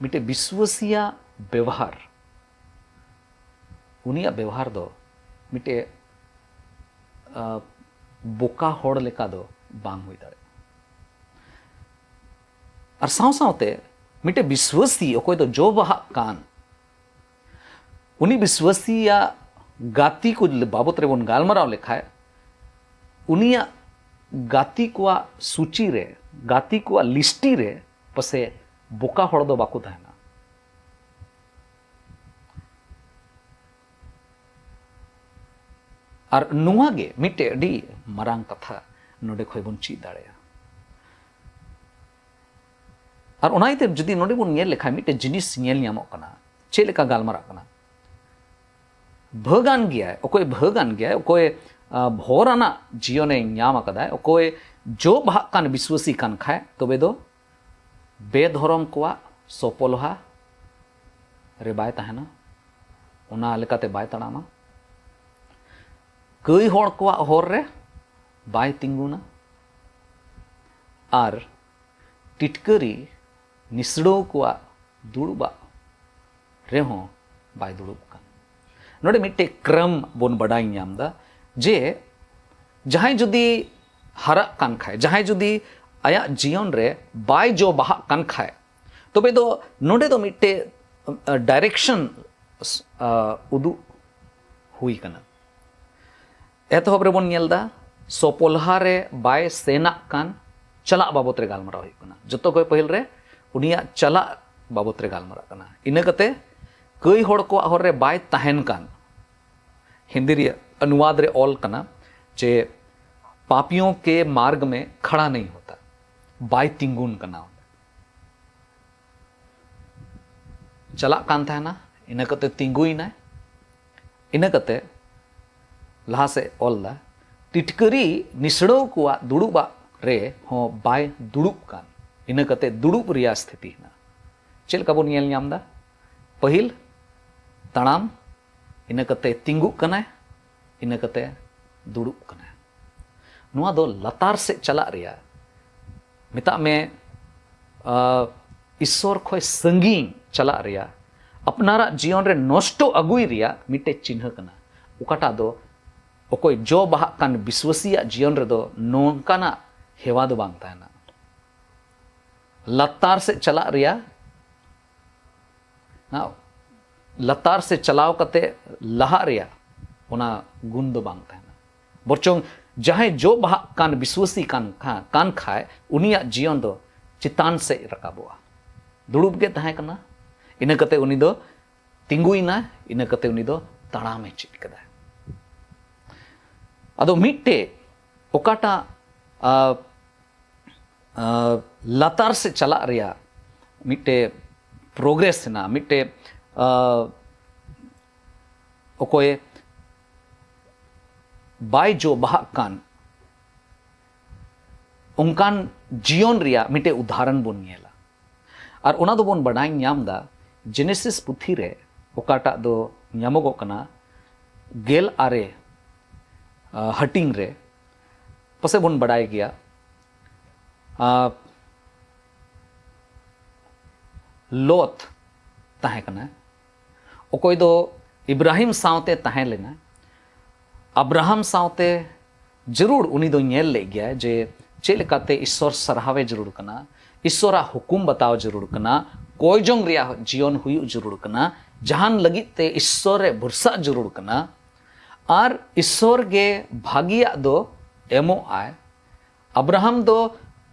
ᱢᱤᱫᱴᱮᱡ ᱵᱤᱥᱣᱟᱹᱥᱤᱭᱟᱜ ᱵᱮᱣᱦᱟᱨ, ᱩᱱᱤᱭᱟᱜ ᱵᱮᱣᱦᱟᱨ ᱫᱚ ᱢᱤᱫᱴᱮᱡ, ᱟ, ᱵᱚᱠᱟ ᱦᱚᱲ ᱞᱮᱠᱟ ᱫᱚ ᱵᱟᱝ ᱦᱩᱭ ᱫᱟᱲᱮᱭᱟᱜᱼᱟ᱾ ᱟᱨ ᱥᱟᱶ ᱥᱟᱶᱛᱮ ᱢᱤᱫᱴᱮᱡ ᱵᱤᱥᱣᱟᱹᱥᱤ ᱚᱠᱚᱭ ᱫᱚ ᱡᱚ ᱵᱟᱦᱟᱜ ᱠᱟᱱ, ᱩᱱᱤ ᱵᱤᱥᱣᱟᱹᱥᱤᱭᱟᱜ ᱜᱟᱛᱮ ᱠᱚ ᱵᱟᱵᱚᱛ ᱨᱮᱵᱚᱱ ᱜᱟᱞᱢᱟᱨᱟᱣ ᱞᱮᱠᱷᱟᱡ, ᱩᱱᱤᱭᱟᱜ ᱜᱟᱛᱮ ᱠᱚᱣᱟᱜ ᱥᱩᱪᱤ ᱨᱮ, ᱜᱟᱛᱮ ᱠᱚᱣᱟᱜ ᱞᱤᱥᱴᱤ ᱨᱮ ᱯᱟᱥᱮ ᱵᱚᱠᱟ ᱦᱚᱲ ᱫᱚ ᱵᱟᱠᱚ ᱛᱟᱦᱮᱱᱟ᱾ ᱟᱨ ᱱᱚᱣᱟ ᱜᱮ ᱢᱤᱫᱴᱮᱡ ᱟᱹᱰᱤ ᱢᱟᱨᱟᱝ ᱠᱟᱛᱷᱟ ᱱᱚᱰᱮ ᱠᱷᱚᱡ ᱵᱚᱱ ᱪᱮᱫ ᱫᱟᱲᱮᱭᱟᱜᱼᱟ᱾ ᱟᱨ ᱚᱱᱟ ᱤᱭᱟᱹᱛᱮ ᱡᱩᱫᱤ ᱱᱚᱰᱮ ᱵᱚᱱ ᱧᱮᱞ ᱞᱮᱠᱷᱟᱱ, ᱢᱤᱫᱴᱮᱡ ᱡᱤᱱᱤᱥ ᱧᱮᱞ ᱧᱟᱢᱚᱜ ᱠᱟᱱᱟ, ᱪᱮᱫ ᱞᱮᱠᱟ ᱜᱟᱞᱢᱟᱨᱟᱜ ᱠᱟᱱᱟ᱾ ᱵᱷᱟᱹᱜᱟᱱ ᱜᱮᱭᱟᱭ, ᱚᱠᱚᱭ ᱵᱷᱟᱹᱜᱟᱱ ᱜᱮᱭᱟᱭ, ᱚᱠᱚᱭ, ᱟ, ᱵᱷᱚᱨ ᱟᱱᱟᱜ ᱡᱤᱭᱚᱱᱮ ᱧᱟᱢ ᱟᱠᱟᱫᱟᱭ, ᱚᱠᱚᱭ ᱡᱚ ᱵᱟᱦᱟᱜ ᱠᱟᱱ ᱵᱤᱥᱣᱟᱹᱥᱤ ᱠᱟᱱ ᱠᱷᱟᱡ, ᱛᱚᱵᱮ ᱫᱚ ᱵᱮᱫᱷᱚᱨᱚᱢ ᱠᱚᱣᱟᱜ ᱥᱚᱯᱚᱞᱦᱟ ᱨᱮ ᱵᱟᱭ ᱛᱟᱦᱮᱱᱟ, ᱚᱱᱟ ᱞᱮᱠᱟᱛᱮ ᱵᱟᱭ ᱛᱟᱲᱟᱢᱟ᱾ ᱠᱟᱹᱭ ᱦᱚᱲ ᱠᱚᱣᱟᱜ ᱦᱚᱨ ᱨᱮ ᱵᱟᱭ ᱛᱤᱸᱜᱩᱱᱟ ᱟᱨ ᱴᱤᱴᱠᱟᱹᱨᱤ ᱱᱤᱥᱲᱟᱹᱣ ᱠᱚᱣᱟᱜ ᱫᱩᱲᱩᱵᱟᱜ ᱨᱮᱦᱚᱸ ᱵᱟᱭ ᱫᱩᱲᱩᱵ ᱠᱟᱱ᱾ ᱱᱚᱰᱮ ᱢᱤᱫᱴᱮᱡ ᱠᱨᱚᱢ ᱵᱚᱱ ᱵᱟᱰᱟᱭ ᱧᱟᱢ ᱮᱫᱟ ᱡᱮ ᱡᱟᱦᱟᱸᱭ ᱡᱩᱫᱤ ᱦᱟᱨᱟᱜ ᱠᱟᱱ ᱠᱷᱟᱡ, ᱡᱟᱦᱟᱸᱭ ᱡᱩᱫᱤ ᱟᱭᱟᱜ ᱡᱤᱭᱚᱱ ᱨᱮ ᱵᱟᱭ ᱡᱚ ᱵᱟᱦᱟᱜ ᱠᱟᱱ ᱠᱷᱟᱡ, ᱛᱚᱵᱮ ᱫᱚ ᱱᱚᱰᱮ ᱫᱚ ᱢᱤᱫᱴᱮᱡ ᱰᱟᱭᱨᱮᱠᱥᱚᱱ ᱩᱫᱩᱜ ᱦᱩᱭ ᱠᱟᱱᱟ᱾ ᱮᱛᱚᱦᱚᱵ ᱨᱮᱵᱚᱱ ᱧᱮᱞ ᱮᱫᱟ ᱥᱚᱯᱚᱞᱦᱟ ᱨᱮ ᱵᱟᱭ ᱥᱮᱱᱟᱜ ᱠᱟᱱ ᱪᱟᱞᱟᱜ ᱵᱟᱵᱚᱛ ᱨᱮ ᱜᱟᱞᱢᱟᱨᱟᱣ ᱦᱩᱭᱩᱜ ᱠᱟᱱᱟ᱾ ᱡᱚᱛᱚ ᱠᱷᱚᱱ ᱯᱟᱹᱦᱤᱞ ᱨᱮ ᱩᱱᱤᱭᱟᱜ ᱪᱟᱞᱟᱜ ᱵᱟᱵᱚᱛ ᱨᱮ ᱜᱟᱞᱢᱟᱨᱟᱜ ᱠᱟᱱᱟ᱾ ᱤᱱᱟᱹ ᱠᱟᱛᱮ ᱠᱟᱹᱭ ᱦᱚᱲ ᱠᱚᱣᱟᱜ ᱦᱚᱨ ᱨᱮ ᱵᱟᱭ ᱛᱟᱦᱮᱱ ᱠᱟᱱ᱾ ᱦᱤᱱᱫᱤ ᱨᱮᱭᱟᱜ ᱚᱱᱩᱣᱟᱫ ᱨᱮ ᱚᱞ ᱠᱟᱱᱟ ᱡᱮ ᱯᱟᱯᱤᱭᱳ ᱠᱮ ᱢᱟᱨᱜᱽ ᱢᱮ ᱠᱷᱟᱲᱟ ᱱᱟᱦᱤ ᱦᱳᱛᱟ, ᱵᱟᱭ ᱛᱤᱸᱜᱩᱱ ᱠᱟᱱᱟ᱾ ᱪᱟᱞᱟᱜ ᱠᱟᱱ ᱛᱟᱦᱮᱱᱟ, ᱤᱱᱟᱹ ᱠᱟᱛᱮ ᱛᱤᱸᱜᱩᱭᱮᱱᱟᱭ, ᱤᱱᱟᱹ ᱠᱟᱛᱮ ᱞᱟᱦᱟ ᱥᱮᱫ ᱚᱞ ᱫᱟ, ᱴᱤᱴᱠᱟᱹᱨᱤ ᱱᱤᱥᱲᱟᱹᱣ ᱠᱚᱣᱟᱜ ᱫᱩᱲᱩᱵᱟᱜ ᱨᱮ ᱦᱚᱸ ᱵᱟᱭ ᱫᱩᱲᱩᱵ ᱠᱟᱱ, ᱤᱱᱟᱹ ᱠᱟᱛᱮ ᱫᱩᱲᱩᱵ ᱨᱮᱭᱟᱜ ᱥᱛᱷᱤᱛᱤ ᱦᱮᱱᱟᱜᱼᱟ᱾ ᱪᱮᱫ ᱞᱮᱠᱟ ᱵᱚᱱ ᱧᱮᱞ ᱧᱟᱢ ᱮᱫᱟ? ᱯᱟᱹᱦᱤᱞ ᱛᱟᱲᱟᱢ, ᱤᱱᱟᱹ ᱠᱟᱛᱮ ᱛᱤᱸᱜᱩᱜ ᱠᱟᱱᱟᱭ, ᱤᱱᱟᱹ ᱠᱟᱛᱮ ᱫᱩᱲᱩᱵ ᱠᱟᱱᱟᱭ᱾ ᱱᱚᱣᱟ ᱫᱚ ᱞᱟᱛᱟᱨ ᱥᱮᱫ ᱪᱟᱞᱟᱜ ᱨᱮᱭᱟᱜ, ᱢᱮᱛᱟᱜ ᱢᱮ, ᱟ, ᱤᱥᱥᱚᱨ ᱠᱷᱚᱱ ᱥᱟᱺᱜᱤᱧ ᱪᱟᱞᱟᱜ ᱨᱮᱭᱟᱜ, ᱟᱯᱱᱟᱨᱟᱜ ᱡᱤᱭᱚᱱ ᱨᱮ ᱱᱚᱥᱴᱚ ᱟᱹᱜᱩᱭ ᱨᱮᱭᱟᱜ ᱢᱤᱫᱴᱮᱡ ᱪᱤᱱᱦᱟᱹ ᱠᱟᱱᱟ᱾ ᱚᱠᱟᱴᱟᱜ ᱫᱚ ᱚᱠᱚᱭ ᱡᱚ ᱵᱟᱦᱟᱜ ᱠᱟᱱ ᱵᱤᱥᱣᱟᱹᱥᱤᱭᱟᱜ ᱡᱤᱭᱚᱱ ᱨᱮᱫᱚ ᱱᱚᱝᱠᱟᱱᱟᱜ ᱦᱮᱣᱟ ᱫᱚ ᱵᱟᱝ ᱛᱟᱦᱮᱱᱟ᱾ ᱞᱟᱛᱟᱨ ᱥᱮᱫ ᱪᱟᱞᱟᱜ ᱨᱮᱭᱟᱜ, ᱦᱮᱸ, ᱞᱟᱛᱟᱨ ᱥᱮᱫ ᱪᱟᱞᱟᱣ ᱠᱟᱛᱮ ᱞᱟᱦᱟᱜ ᱨᱮᱭᱟᱜ ᱚᱱᱟ ᱜᱩᱱ ᱫᱚ ᱵᱟᱝ ᱛᱟᱦᱮᱱᱟ᱾ ᱵᱚᱨᱪᱚᱝ ᱡᱟᱦᱟᱸᱭ ᱡᱚ ᱵᱟᱦᱟᱜ ᱠᱟᱱ ᱵᱤᱥᱣᱟᱹᱥᱤ ᱠᱟᱱ ᱠᱷᱟ-, ᱠᱟᱱ ᱠᱷᱟᱡ, ᱩᱱᱤᱭᱟᱜ ᱡᱤᱭᱚᱱ ᱫᱚ ᱪᱮᱛᱟᱱ ᱥᱮᱫ ᱨᱟᱠᱟᱵᱚᱜᱼᱟ᱾ ᱫᱩᱲᱩᱵ ᱜᱮ ᱛᱟᱦᱮᱸ ᱠᱟᱱᱟ, ᱤᱱᱟᱹ ᱠᱟᱛᱮ ᱩᱱᱤ ᱫᱚ ᱛᱤᱸᱜᱩᱭᱮᱱᱟ, ᱤᱱᱟᱹ ᱠᱟᱛᱮ ᱩᱱᱤ ᱫᱚ ᱛᱟᱲᱟᱢᱮ ᱪᱮᱫ ᱠᱮᱫᱟ᱾ ᱟᱫᱚ ᱢᱤᱫᱴᱮᱡ ᱚᱠᱟᱴᱟᱜ, ᱟ, ᱟ, ᱞᱟᱛᱟᱨ ᱥᱮᱫ ᱪᱟᱞᱟᱜ ᱨᱮᱭᱟᱜ ᱢᱤᱫᱴᱮᱡ ᱯᱨᱳᱜᱨᱮᱥ ᱦᱮᱱᱟᱜᱼᱟ, ᱢᱤᱫᱴᱮᱡ, ᱟ, ᱚᱠᱚᱭ ᱵᱟᱭ ᱡᱚ ᱵᱟᱦᱟᱜ ᱠᱟᱱ ᱚᱱᱠᱟᱱ ᱡᱤᱭᱚᱱ ᱨᱮᱭᱟᱜ ᱢᱤᱫᱴᱮᱡ ᱩᱫᱟᱦᱚᱨᱚᱱ ᱵᱚᱱ ᱧᱮᱞᱟ᱾ ᱟᱨ ᱚᱱᱟ ᱫᱚᱵᱚᱱ ᱵᱟᱰᱟᱭ ᱧᱟᱢ ᱮᱫᱟ ᱡᱮᱱᱮᱥᱤᱥ ᱯᱩᱛᱷᱤ ᱨᱮ, ᱚᱠᱟᱴᱟᱜ ᱫᱚ ᱧᱟᱢᱚᱜᱚᱜ ᱠᱟᱱᱟ ᱜᱮᱞ ᱟᱨᱮ, ᱟ, ᱦᱟᱹᱴᱤᱧ ᱨᱮ, ᱯᱟᱥᱮᱡ ᱵᱚᱱ ᱵᱟᱰᱟᱭ ᱜᱮᱭᱟ, ᱟᱨ ᱞᱚᱛ ᱛᱟᱦᱮᱸ ᱠᱟᱱᱟ, ᱚᱠᱚᱭ ᱫᱚ ᱤᱵᱨᱟᱦᱤᱢ ᱥᱟᱶᱛᱮ ᱛᱟᱦᱮᱸ ᱞᱮᱱᱟ᱾ ᱟᱵᱨᱟᱦᱟᱢ ᱥᱟᱶᱛᱮ ᱡᱟᱹᱨᱩᱲ ᱩᱱᱤ ᱫᱚ ᱧᱮᱞ ᱞᱮᱫ ᱜᱮᱭᱟᱭ ᱡᱮ ᱪᱮᱫ ᱞᱮᱠᱟᱛᱮ ᱤᱥᱥᱚᱨ ᱥᱟᱨᱦᱟᱣᱮ ᱡᱟᱹᱨᱩᱲ ᱠᱟᱱᱟ, ᱤᱥᱥᱚᱨᱟᱜ ᱦᱩᱠᱩᱢ ᱵᱟᱛᱟᱣ ᱡᱟᱹᱨᱩᱲ ᱠᱟᱱᱟ, ᱠᱚᱭ ᱡᱚᱝ ᱨᱮᱭᱟᱜ ᱡᱤᱭᱚᱱ ᱦᱩᱭᱩᱜ ᱡᱟᱹᱨᱩᱲ ᱠᱟᱱᱟ, ᱡᱟᱦᱟᱱ ᱞᱟᱹᱜᱤᱫ ᱛᱮ ᱤᱥᱥᱚᱨ ᱨᱮ ᱵᱷᱚᱨᱥᱟᱜ ᱡᱟᱹᱨᱩᱲ ᱠᱟᱱᱟ᱾ ᱟᱨ ᱤᱥᱥᱚᱨ ᱜᱮ ᱵᱷᱟᱹᱜᱤᱭᱟᱜ ᱫᱚ ᱮᱢᱚᱜ ᱟᱭ᱾ ᱟᱵᱨᱟᱦᱟᱢ ᱫᱚ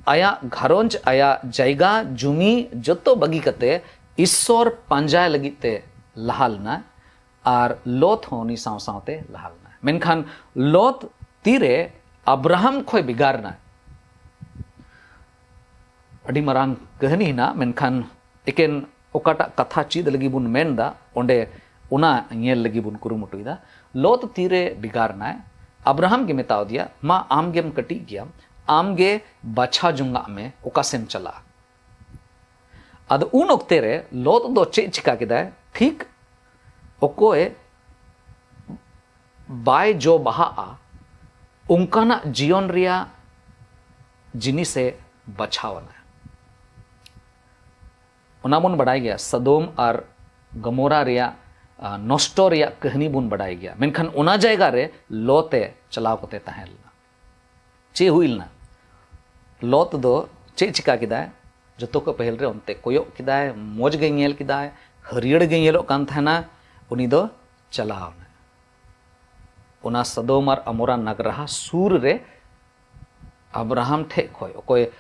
ᱟᱭᱟᱜ ᱜᱷᱟᱨᱚᱸᱡᱽ, ᱟᱭᱟᱜ ᱡᱟᱭᱜᱟ ᱡᱩᱢᱤ ᱡᱚᱛᱚ ᱵᱟᱹᱜᱤ ᱠᱟᱛᱮ ᱤᱥᱥᱚᱨ ᱯᱟᱸᱡᱟᱭ ᱞᱟᱹᱜᱤᱫ ᱛᱮ ᱞᱟᱦᱟ ᱞᱮᱱᱟ᱾ ᱟᱨ ᱞᱚᱛ ᱦᱚᱸ ᱩᱱᱤ ᱥᱟᱶ ᱥᱟᱶᱛᱮ ᱞᱟᱦᱟ ᱞᱮᱱᱟ᱾ ᱢᱮᱱᱠᱷᱟᱱ ᱞᱚᱛ ᱛᱤᱨᱮ ᱟᱵᱨᱟᱦᱟᱢ ᱠᱷᱚᱱ ᱵᱷᱮᱜᱟᱨ ᱮᱱᱟ? ᱟᱹᱰᱤ ᱢᱟᱨᱟᱝ ᱠᱟᱹᱦᱱᱤ ᱦᱮᱱᱟᱜ, ᱢᱮᱱᱠᱷᱟᱱ ᱮᱠᱮᱱ ᱚᱠᱟᱴᱟᱜ ᱠᱟᱛᱷᱟ ᱪᱮᱫ ᱞᱟᱹᱜᱤᱫ ᱵᱚᱱ ᱢᱮᱱ ᱮᱫᱟ, ᱚᱸᱰᱮ ᱚᱱᱟ ᱧᱮᱞ ᱞᱟᱹᱜᱤᱫ ᱵᱚᱱ ᱠᱩᱨᱩᱢᱩᱴᱩᱭᱮᱫᱟ᱾ ᱞᱚᱛ ᱛᱤᱨᱮ ᱵᱷᱮᱜᱟᱨ ᱮᱱᱟᱭ? ᱟᱵᱨᱟᱦᱟᱢ ᱜᱮ ᱢᱮᱛᱟᱣ ᱫᱮᱭᱟ, "ᱢᱟ, ᱟᱢ ᱜᱮᱢ ᱠᱟᱹᱴᱤᱡ ᱜᱮᱭᱟᱢ, ᱟᱢ ᱜᱮ ᱵᱟᱪᱷᱟᱣ ᱡᱚᱝᱟᱜ ᱢᱮ ᱚᱠᱟ ᱥᱮᱢ ᱪᱟᱞᱟᱜᱼᱟ᱾" ᱟᱫᱚ ᱩᱱ ᱚᱠᱛᱮ ᱨᱮ ᱞᱚᱛ ᱫᱚ ᱪᱮᱫ ᱪᱤᱠᱟ ᱠᱮᱫᱟᱭ? ᱴᱷᱤᱠ ᱚᱠᱚᱭ ᱵᱟᱭ ᱡᱚ ᱵᱟᱦᱟᱜᱼᱟ, ᱚᱱᱠᱟᱱᱟᱜ ᱡᱤᱭᱚᱱ ᱨᱮᱭᱟᱜ ᱡᱤᱱᱤᱥᱮ ᱵᱟᱪᱷᱟᱣ ᱟᱱᱟ᱾ ᱚᱱᱟ ᱵᱚᱱ ᱵᱟᱰᱟᱭ ᱜᱮᱭᱟ, ᱥᱚᱫᱚᱢ ᱟᱨ ᱜᱚᱢᱚᱨᱟ ᱨᱮᱭᱟᱜ, ᱟ, ᱱᱚᱥᱴᱚ ᱨᱮᱭᱟᱜ ᱠᱟᱹᱦᱱᱤ ᱵᱚᱱ ᱵᱟᱰᱟᱭ ᱜᱮᱭᱟ᱾ ᱢᱮᱱᱠᱷᱟᱱ ᱚᱱᱟ ᱡᱟᱭᱜᱟ ᱨᱮ ᱞᱚᱛ ᱮ ᱪᱟᱞᱟᱣ ᱠᱟᱛᱮ ᱛᱟᱦᱮᱸ ᱞᱮᱱᱟ᱾ ᱪᱮᱫ ᱦᱩᱭ ᱞᱮᱱᱟ? ᱞᱚᱛ ᱫᱚ ᱪᱮᱫ ᱪᱤᱠᱟ ᱠᱮᱫᱟᱭ? ᱡᱚᱛᱚ ᱠᱷᱚᱱ ᱯᱟᱹᱦᱤᱞ ᱨᱮ ᱚᱱᱛᱮ ᱠᱚᱭᱚᱜ ᱠᱮᱫᱟᱭ, ᱢᱚᱡᱽ ᱜᱮ ᱧᱮᱞ ᱠᱮᱫᱟᱭ, ᱦᱟᱹᱨᱭᱟᱹᱲ ᱜᱮ ᱧᱮᱞᱚᱜ ᱠᱟᱱ ᱛᱟᱦᱮᱱᱟ᱾ ᱩᱱᱤ ᱫᱚ ᱪᱟᱞᱟᱣ ᱮᱱᱟᱭ᱾ ᱚᱱᱟ ᱥᱚᱫᱚᱢ ᱟᱨ ᱟᱢᱚᱨᱟ ᱱᱟᱜᱽᱨᱟᱦᱟ ᱥᱩᱨ ᱨᱮ ᱟᱵᱨᱟᱦᱟᱢ ᱴᱷᱮᱡ ᱠᱷᱚᱡ, ᱚᱠᱚᱭ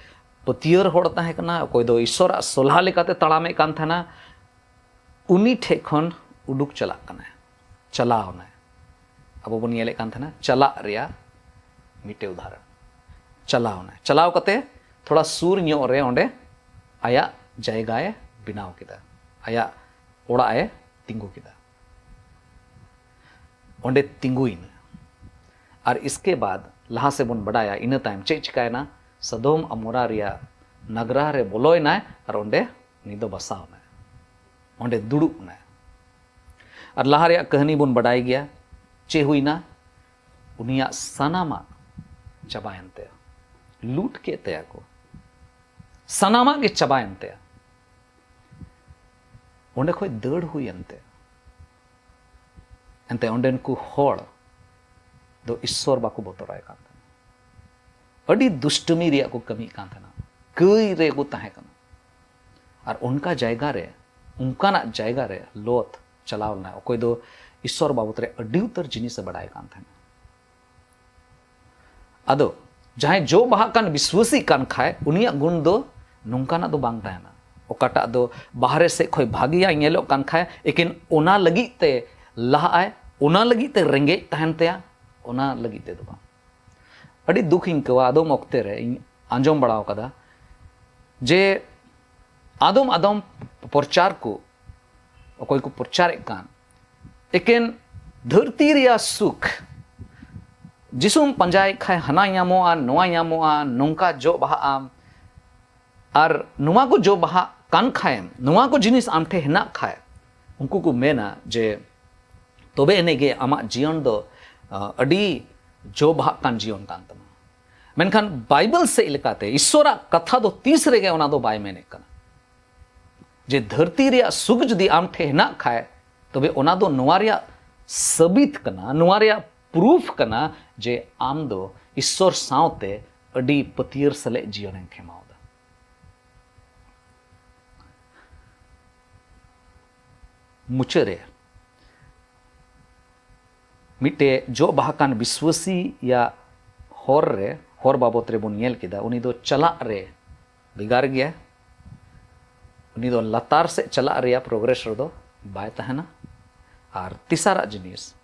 ᱯᱟᱹᱛᱭᱟᱹᱨ ᱦᱚᱲ ᱛᱟᱦᱮᱸ ᱠᱟᱱᱟ, ᱚᱠᱚᱭ ᱫᱚ ᱤᱥᱥᱚᱨᱟᱜ ᱥᱚᱞᱦᱟ ᱞᱮᱠᱟᱛᱮ ᱛᱟᱲᱟᱢᱮᱫ ᱠᱟᱱ ᱛᱟᱦᱮᱱᱟ, ᱩᱱᱤ ᱴᱷᱮᱡ ᱠᱷᱚᱱ ᱩᱰᱩᱠ ᱪᱟᱞᱟᱜ ᱠᱟᱱᱟᱭ, ᱪᱟᱞᱟᱣ ᱮᱱᱟᱭ᱾ ᱟᱵᱚ ᱵᱚᱱ ᱧᱮᱞᱮᱫ ᱠᱟᱱ ᱛᱟᱦᱮᱱᱟ ᱪᱟᱞᱟᱜ ᱨᱮᱭᱟᱜ ᱢᱤᱫᱴᱮᱡ ᱩᱫᱟᱦᱚᱨᱚᱱ᱾ ᱪᱟᱞᱟᱣ ᱮᱱᱟᱭ, ᱪᱟᱞᱟᱣ ᱠᱟᱛᱮ ᱛᱷᱚᱲᱟ ᱥᱩᱨ ᱧᱚᱜ ᱨᱮ ᱚᱸᱰᱮ ᱟᱭᱟᱜ ᱡᱟᱭᱜᱟᱭ ᱵᱮᱱᱟᱣ ᱠᱮᱫᱟ, ᱟᱭᱟᱜ ᱚᱲᱟᱜ ᱮ ᱛᱤᱸᱜᱩ ᱠᱮᱫᱟ᱾ ᱚᱸᱰᱮ ᱛᱤᱸᱜᱩᱭᱮᱱᱟ᱾ ᱟᱨ ᱤᱥᱠᱮ ᱵᱟᱫ ᱞᱟᱦᱟ ᱥᱮᱫ ᱵᱚᱱ ᱵᱟᱰᱟᱭᱟ, ᱤᱱᱟᱹ ᱛᱟᱭᱚᱢ ᱪᱮᱫ ᱪᱤᱠᱟᱭᱮᱱᱟ? ᱥᱚᱫᱚᱢ ᱟᱢᱚᱨᱟ ᱨᱮᱭᱟᱜ ᱱᱟᱜᱽᱨᱟ ᱨᱮ ᱵᱚᱞᱚᱭᱮᱱᱟᱭ ᱟᱨ ᱚᱸᱰᱮ ᱩᱱᱤ ᱫᱚ ᱵᱟᱥᱟᱣ ᱮᱱᱟᱭ, ᱚᱸᱰᱮ ᱫᱩᱲᱩᱵ ᱮᱱᱟᱭ᱾ ᱟᱨ ᱞᱟᱦᱟ ᱨᱮᱭᱟᱜ ᱠᱟᱹᱦᱱᱤ ᱵᱚᱱ ᱵᱟᱰᱟᱭ ᱜᱮᱭᱟ, ᱪᱮᱫ ᱦᱩᱭᱱᱟ? ᱩᱱᱤᱭᱟᱜ ᱥᱟᱱᱟᱢᱟᱜ ᱪᱟᱵᱟᱭᱮᱱ ᱛᱟᱭᱟ, ᱞᱩᱴ ᱠᱮᱫ ᱛᱟᱭᱟ ᱠᱚ, ᱥᱟᱱᱟᱢᱟᱜ ᱜᱮ ᱪᱟᱵᱟᱭᱮᱱ ᱛᱟᱭᱟ᱾ ᱚᱸᱰᱮ ᱠᱷᱚᱡ ᱫᱟᱹᱲ ᱦᱩᱭᱮᱱ ᱛᱟᱭᱟ᱾ ᱮᱱᱛᱮ ᱚᱸᱰᱮᱱ ᱠᱚ ᱦᱚᱲ ᱫᱚ ᱤᱥᱥᱚᱨ ᱵᱟᱠᱚ ᱵᱚᱛᱚᱨᱟᱭ ᱠᱟᱱ ᱛᱟᱦᱮᱱᱟ᱾ ᱟᱹᱰᱤ ᱫᱩᱥᱴᱟᱹᱢᱤ ᱨᱮᱭᱟᱜ ᱠᱚ ᱠᱟᱹᱢᱤᱭᱮᱫ ᱠᱟᱱ ᱛᱟᱦᱮᱱᱟ, ᱠᱟᱹᱭ ᱨᱮᱠᱚ ᱛᱟᱦᱮᱸ ᱠᱟᱱᱟ᱾ ᱟᱨ ᱚᱱᱠᱟ ᱡᱟᱭᱜᱟ ᱨᱮ, ᱚᱱᱠᱟᱱᱟᱜ ᱡᱟᱭᱜᱟ ᱨᱮ ᱞᱚᱛ ᱪᱟᱞᱟᱣ ᱞᱮᱱᱟᱭ, ᱚᱠᱚᱭ ᱫᱚ ᱤᱥᱥᱚᱨ ᱵᱟᱵᱚᱫ ᱨᱮ ᱟᱹᱰᱤ ᱩᱛᱟᱹᱨ ᱡᱤᱱᱤᱥᱮ ᱵᱟᱰᱟᱭ ᱠᱟᱱ ᱛᱟᱦᱮᱱᱟ᱾ ᱟᱫᱚ ᱡᱟᱦᱟᱸᱭ ᱡᱚ ᱵᱟᱦᱟᱜ ᱠᱟᱱ ᱵᱤᱥᱣᱟᱹᱥᱤ ᱠᱟᱱ ᱠᱷᱟᱡ, ᱩᱱᱤᱭᱟᱜ ᱜᱩᱱ ᱫᱚ ᱱᱚᱝᱠᱟᱱᱟᱜ ᱫᱚ ᱵᱟᱝ ᱛᱟᱦᱮᱱᱟ᱾ ᱚᱠᱟᱴᱟᱜ ᱫᱚ ᱵᱟᱦᱨᱮ ᱥᱮᱫ ᱠᱷᱚᱡ ᱵᱷᱟᱜᱮᱭᱟᱭ ᱧᱮᱞᱚᱜ ᱠᱟᱱ ᱠᱷᱟᱡ, ᱮᱠᱮᱱ ᱚᱱᱟ ᱞᱟᱹᱜᱤᱫ ᱛᱮ ᱞᱟᱦᱟᱜ ᱟᱭ, ᱚᱱᱟ ᱞᱟᱹᱜᱤᱫ ᱛᱮ ᱨᱮᱸᱜᱮᱡ ᱛᱟᱦᱮᱱ ᱛᱟᱭᱟ, ᱚᱱᱟ ᱞᱟᱹᱜᱤᱫ ᱛᱮᱫᱚ ᱵᱟᱝ᱾ ᱟᱹᱰᱤ ᱫᱩᱠ ᱤᱧ ᱟᱹᱭᱠᱟᱹᱣᱟ, ᱟᱫᱚᱢ ᱚᱠᱛᱮ ᱨᱮ ᱤᱧ ᱟᱸᱡᱚᱢ ᱵᱟᱲᱟ ᱟᱠᱟᱫᱟ ᱡᱮ ᱟᱫᱚᱢ ᱟᱫᱚᱢ ᱯᱨᱚᱪᱟᱨ ᱠᱚ, ᱚᱠᱚᱭ ᱠᱚ ᱯᱨᱚᱪᱟᱨᱮᱫ ᱠᱟᱱ, ᱮᱠᱮᱱ ᱫᱷᱟᱹᱨᱛᱤ ᱨᱮᱭᱟᱜ ᱥᱩᱠ, ᱡᱤᱥᱩᱢ ᱯᱟᱸᱡᱟᱭᱮᱫ ᱠᱷᱟᱡ ᱦᱟᱱᱟ ᱧᱟᱢᱚᱜᱼᱟ, ᱱᱚᱣᱟ ᱧᱟᱢᱚᱜᱼᱟ, ᱱᱚᱝᱠᱟ ᱡᱚ ᱵᱟᱦᱟᱜ ᱟᱢ, ᱟᱨ ᱱᱚᱣᱟ ᱠᱚ ᱡᱚ ᱵᱟᱦᱟᱜ ᱠᱟᱱ ᱠᱷᱟᱡ, ᱱᱚᱣᱟ ᱠᱚ ᱡᱤᱱᱤᱥ ᱟᱢ ᱴᱷᱮᱱ ᱦᱮᱱᱟᱜ ᱠᱷᱟᱡ, ᱩᱱᱠᱩ ᱠᱚ ᱢᱮᱱᱟ ᱡᱮ ᱛᱚᱵᱮ ᱮᱱᱮᱡ ᱜᱮ ᱟᱢᱟᱜ ᱡᱤᱭᱚᱱ ᱫᱚ, ᱟᱹᱰᱤ ᱡᱚ ᱵᱟᱦᱟᱜ ᱠᱟᱱ ᱡᱤᱭᱚᱱ ᱠᱟᱱ ᱛᱟᱢᱟ᱾ ᱢᱮᱱᱠᱷᱟᱱ ᱵᱟᱭᱵᱮᱞ ᱥᱮᱫ ᱞᱮᱠᱟᱛᱮ ᱤᱥᱥᱚᱨᱟᱜ ᱠᱟᱛᱷᱟ ᱫᱚ ᱛᱤᱥ ᱨᱮᱜᱮ ᱚᱱᱟ ᱫᱚ ᱵᱟᱭ ᱢᱮᱱᱮᱫ ᱠᱟᱱᱟ᱾ ᱡᱮ ᱫᱷᱟᱹᱨᱛᱤ ᱨᱮᱭᱟᱜ ᱥᱩᱠ ᱡᱩᱫᱤ ᱟᱢ ᱴᱷᱮᱱ ᱦᱮᱱᱟᱜ ᱠᱷᱟᱡ, ᱛᱚᱵᱮ ᱚᱱᱟ ᱫᱚ ᱱᱚᱣᱟ ᱨᱮᱭᱟᱜ ᱥᱟᱹᱵᱤᱛ ᱠᱟᱱᱟ, ᱱᱚᱣᱟ ᱨᱮᱭᱟᱜ ᱯᱨᱩᱯᱷ ᱠᱟᱱᱟ ᱡᱮ ᱟᱢ ᱫᱚ ᱤᱥᱥᱚᱨ ᱥᱟᱶᱛᱮ ᱟᱹᱰᱤ ᱯᱟᱹᱛᱭᱟᱹᱨ ᱥᱟᱞᱮᱡ ᱡᱤᱭᱚᱱᱮᱢ ᱠᱷᱮᱢᱟᱣ ᱮᱫᱟ᱾ ᱢᱩᱪᱟᱹᱫ ᱨᱮ ᱢᱤᱫᱴᱮᱡ ᱡᱚ ᱵᱟᱦᱟ ᱠᱟᱱ ᱵᱤᱥᱣᱟᱹᱥᱤᱭᱟᱜ ᱦᱚᱨ ᱨᱮ, ᱦᱚᱨ ᱵᱟᱵᱚᱛ ᱨᱮᱵᱚᱱ ᱧᱮᱞ ᱠᱮᱫᱟ, ᱩᱱᱤ ᱫᱚ ᱪᱟᱞᱟᱜ ᱨᱮ ᱵᱷᱮᱜᱟᱨ ᱜᱮᱭᱟ᱾ ᱩᱱᱤ ᱫᱚ ᱞᱟᱛᱟᱨ ᱥᱮᱫ ᱪᱟᱞᱟᱜ ᱨᱮᱭᱟᱜ ᱯᱨᱳᱜᱨᱮᱥ ᱨᱮᱫᱚ ᱵᱟᱭ ᱛᱟᱦᱮᱱᱟ᱾ ᱟᱨ ᱛᱮᱥᱟᱨᱟᱜ ᱡᱤᱱᱤᱥ,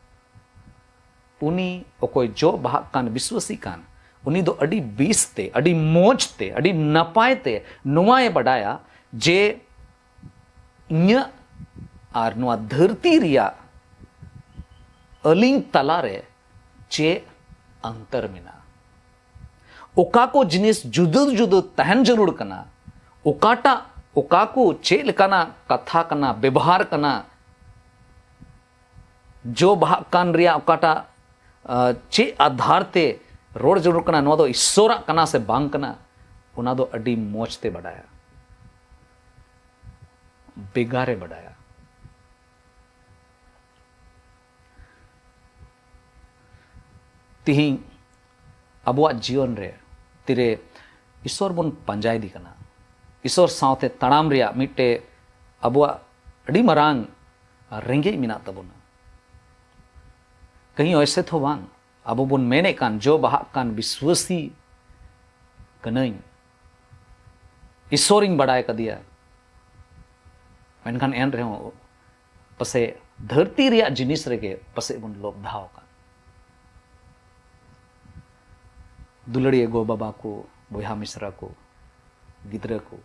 ᱩᱱᱤ ᱚᱠᱚᱭ ᱡᱚ ᱵᱟᱦᱟᱜ ᱠᱟᱱ ᱵᱤᱥᱣᱟᱹᱥᱤ ᱠᱟᱱ, ᱩᱱᱤ ᱫᱚ ᱟᱹᱰᱤ ᱵᱮᱥ ᱛᱮ, ᱟᱹᱰᱤ ᱢᱚᱡᱽ ᱛᱮ, ᱟᱹᱰᱤ ᱱᱟᱯᱟᱭ ᱛᱮ ᱱᱚᱣᱟᱭ ᱵᱟᱰᱟᱭᱟ ᱡᱮ ᱤᱧᱟᱹᱜ ᱟᱨ ᱱᱚᱣᱟ ᱫᱷᱟᱹᱨᱛᱤ ᱨᱮᱭᱟᱜ ᱟᱹᱞᱤᱧ ᱛᱟᱞᱟᱨᱮ ᱪᱮᱫ ᱚᱱᱛᱚᱨ ᱢᱮᱱᱟᱜᱼᱟ, ᱚᱠᱟ ᱠᱚ ᱡᱤᱱᱤᱥ ᱡᱩᱫᱟᱹ ᱡᱩᱫᱟᱹ ᱛᱟᱦᱮᱱ ᱡᱟᱹᱨᱩᱲ ᱠᱟᱱᱟ, ᱚᱠᱟᱴᱟᱜ, ᱚᱠᱟ ᱠᱚ ᱪᱮᱫ ᱞᱮᱠᱟᱱᱟᱜ ᱠᱟᱛᱷᱟ ᱠᱟᱱᱟ, ᱵᱮᱵᱚᱦᱟᱨ ᱠᱟᱱᱟ, ᱡᱚ ᱵᱟᱦᱟᱜ ᱠᱟᱱ ᱨᱮᱭᱟᱜ ᱚᱠᱟᱴᱟᱜ, ᱟ, ᱪᱮᱫ ᱟᱫᱷᱟᱨ ᱛᱮ ᱨᱚᱲ ᱡᱟᱹᱨᱩᱲ ᱠᱟᱱᱟ, ᱱᱚᱣᱟ ᱫᱚ ᱤᱥᱥᱚᱨᱟᱜ ᱠᱟᱱᱟ ᱥᱮ ᱵᱟᱝ ᱠᱟᱱᱟ, ᱚᱱᱟ ᱫᱚ ᱟᱹᱰᱤ ᱢᱚᱡᱽ ᱛᱮ ᱵᱟᱰᱟᱭᱟ, ᱵᱷᱮᱜᱟᱨᱮ ᱵᱟᱰᱟᱭᱟ᱾ ᱛᱤᱦᱤᱧ ᱟᱵᱚᱣᱟᱜ ᱡᱤᱭᱚᱱ ᱨᱮ ᱛᱤᱨᱮ ᱤᱥᱥᱚᱨ ᱵᱚᱱ ᱯᱟᱸᱡᱟᱭᱮᱫᱮ ᱠᱟᱱᱟ, ᱤᱥᱥᱚᱨ ᱥᱟᱶᱛᱮ ᱛᱟᱲᱟᱢ ᱨᱮᱭᱟᱜ ᱢᱤᱫᱴᱮᱡ ᱟᱵᱚᱣᱟᱜ ᱟᱹᱰᱤ ᱢᱟᱨᱟᱝ ᱨᱮᱸᱜᱮᱡ ᱢᱮᱱᱟᱜ ᱛᱟᱵᱚᱱᱟ᱾ ᱠᱟᱹᱦᱤ ᱚᱭᱥᱮ ᱛᱷᱚ ᱵᱟᱝ, ᱟᱵᱚ ᱵᱚᱱ ᱢᱮᱱᱮᱫ ᱠᱟᱱ, ᱡᱚ ᱵᱟᱦᱟᱜ ᱠᱟᱱ ᱵᱤᱥᱣᱟᱹᱥᱤ ᱠᱟᱹᱱᱟᱹᱧ, ᱤᱥᱥᱚᱨᱤᱧ ᱵᱟᱰᱟᱭ ᱠᱟᱫᱮᱭᱟ, ᱢᱮᱱᱠᱷᱟᱱ ᱮᱱ ᱨᱮᱦᱚᱸ ᱯᱟᱥᱮᱡ ᱫᱷᱟᱹᱨᱛᱤ ᱨᱮᱭᱟᱜ ᱡᱤᱱᱤᱥ ᱨᱮᱜᱮ ᱯᱟᱥᱮᱡ ᱵᱚᱱ ᱞᱚᱵᱫᱷᱟᱣ ᱟᱠᱟᱱ᱾ ᱫᱩᱞᱟᱹᱲᱤᱭᱟᱹ ᱜᱚ ᱵᱟᱵᱟ ᱠᱚ, ᱵᱚᱭᱦᱟ ᱢᱤᱥᱨᱟ ᱠᱚ, ᱜᱤᱫᱽᱨᱟᱹ ᱠᱚ,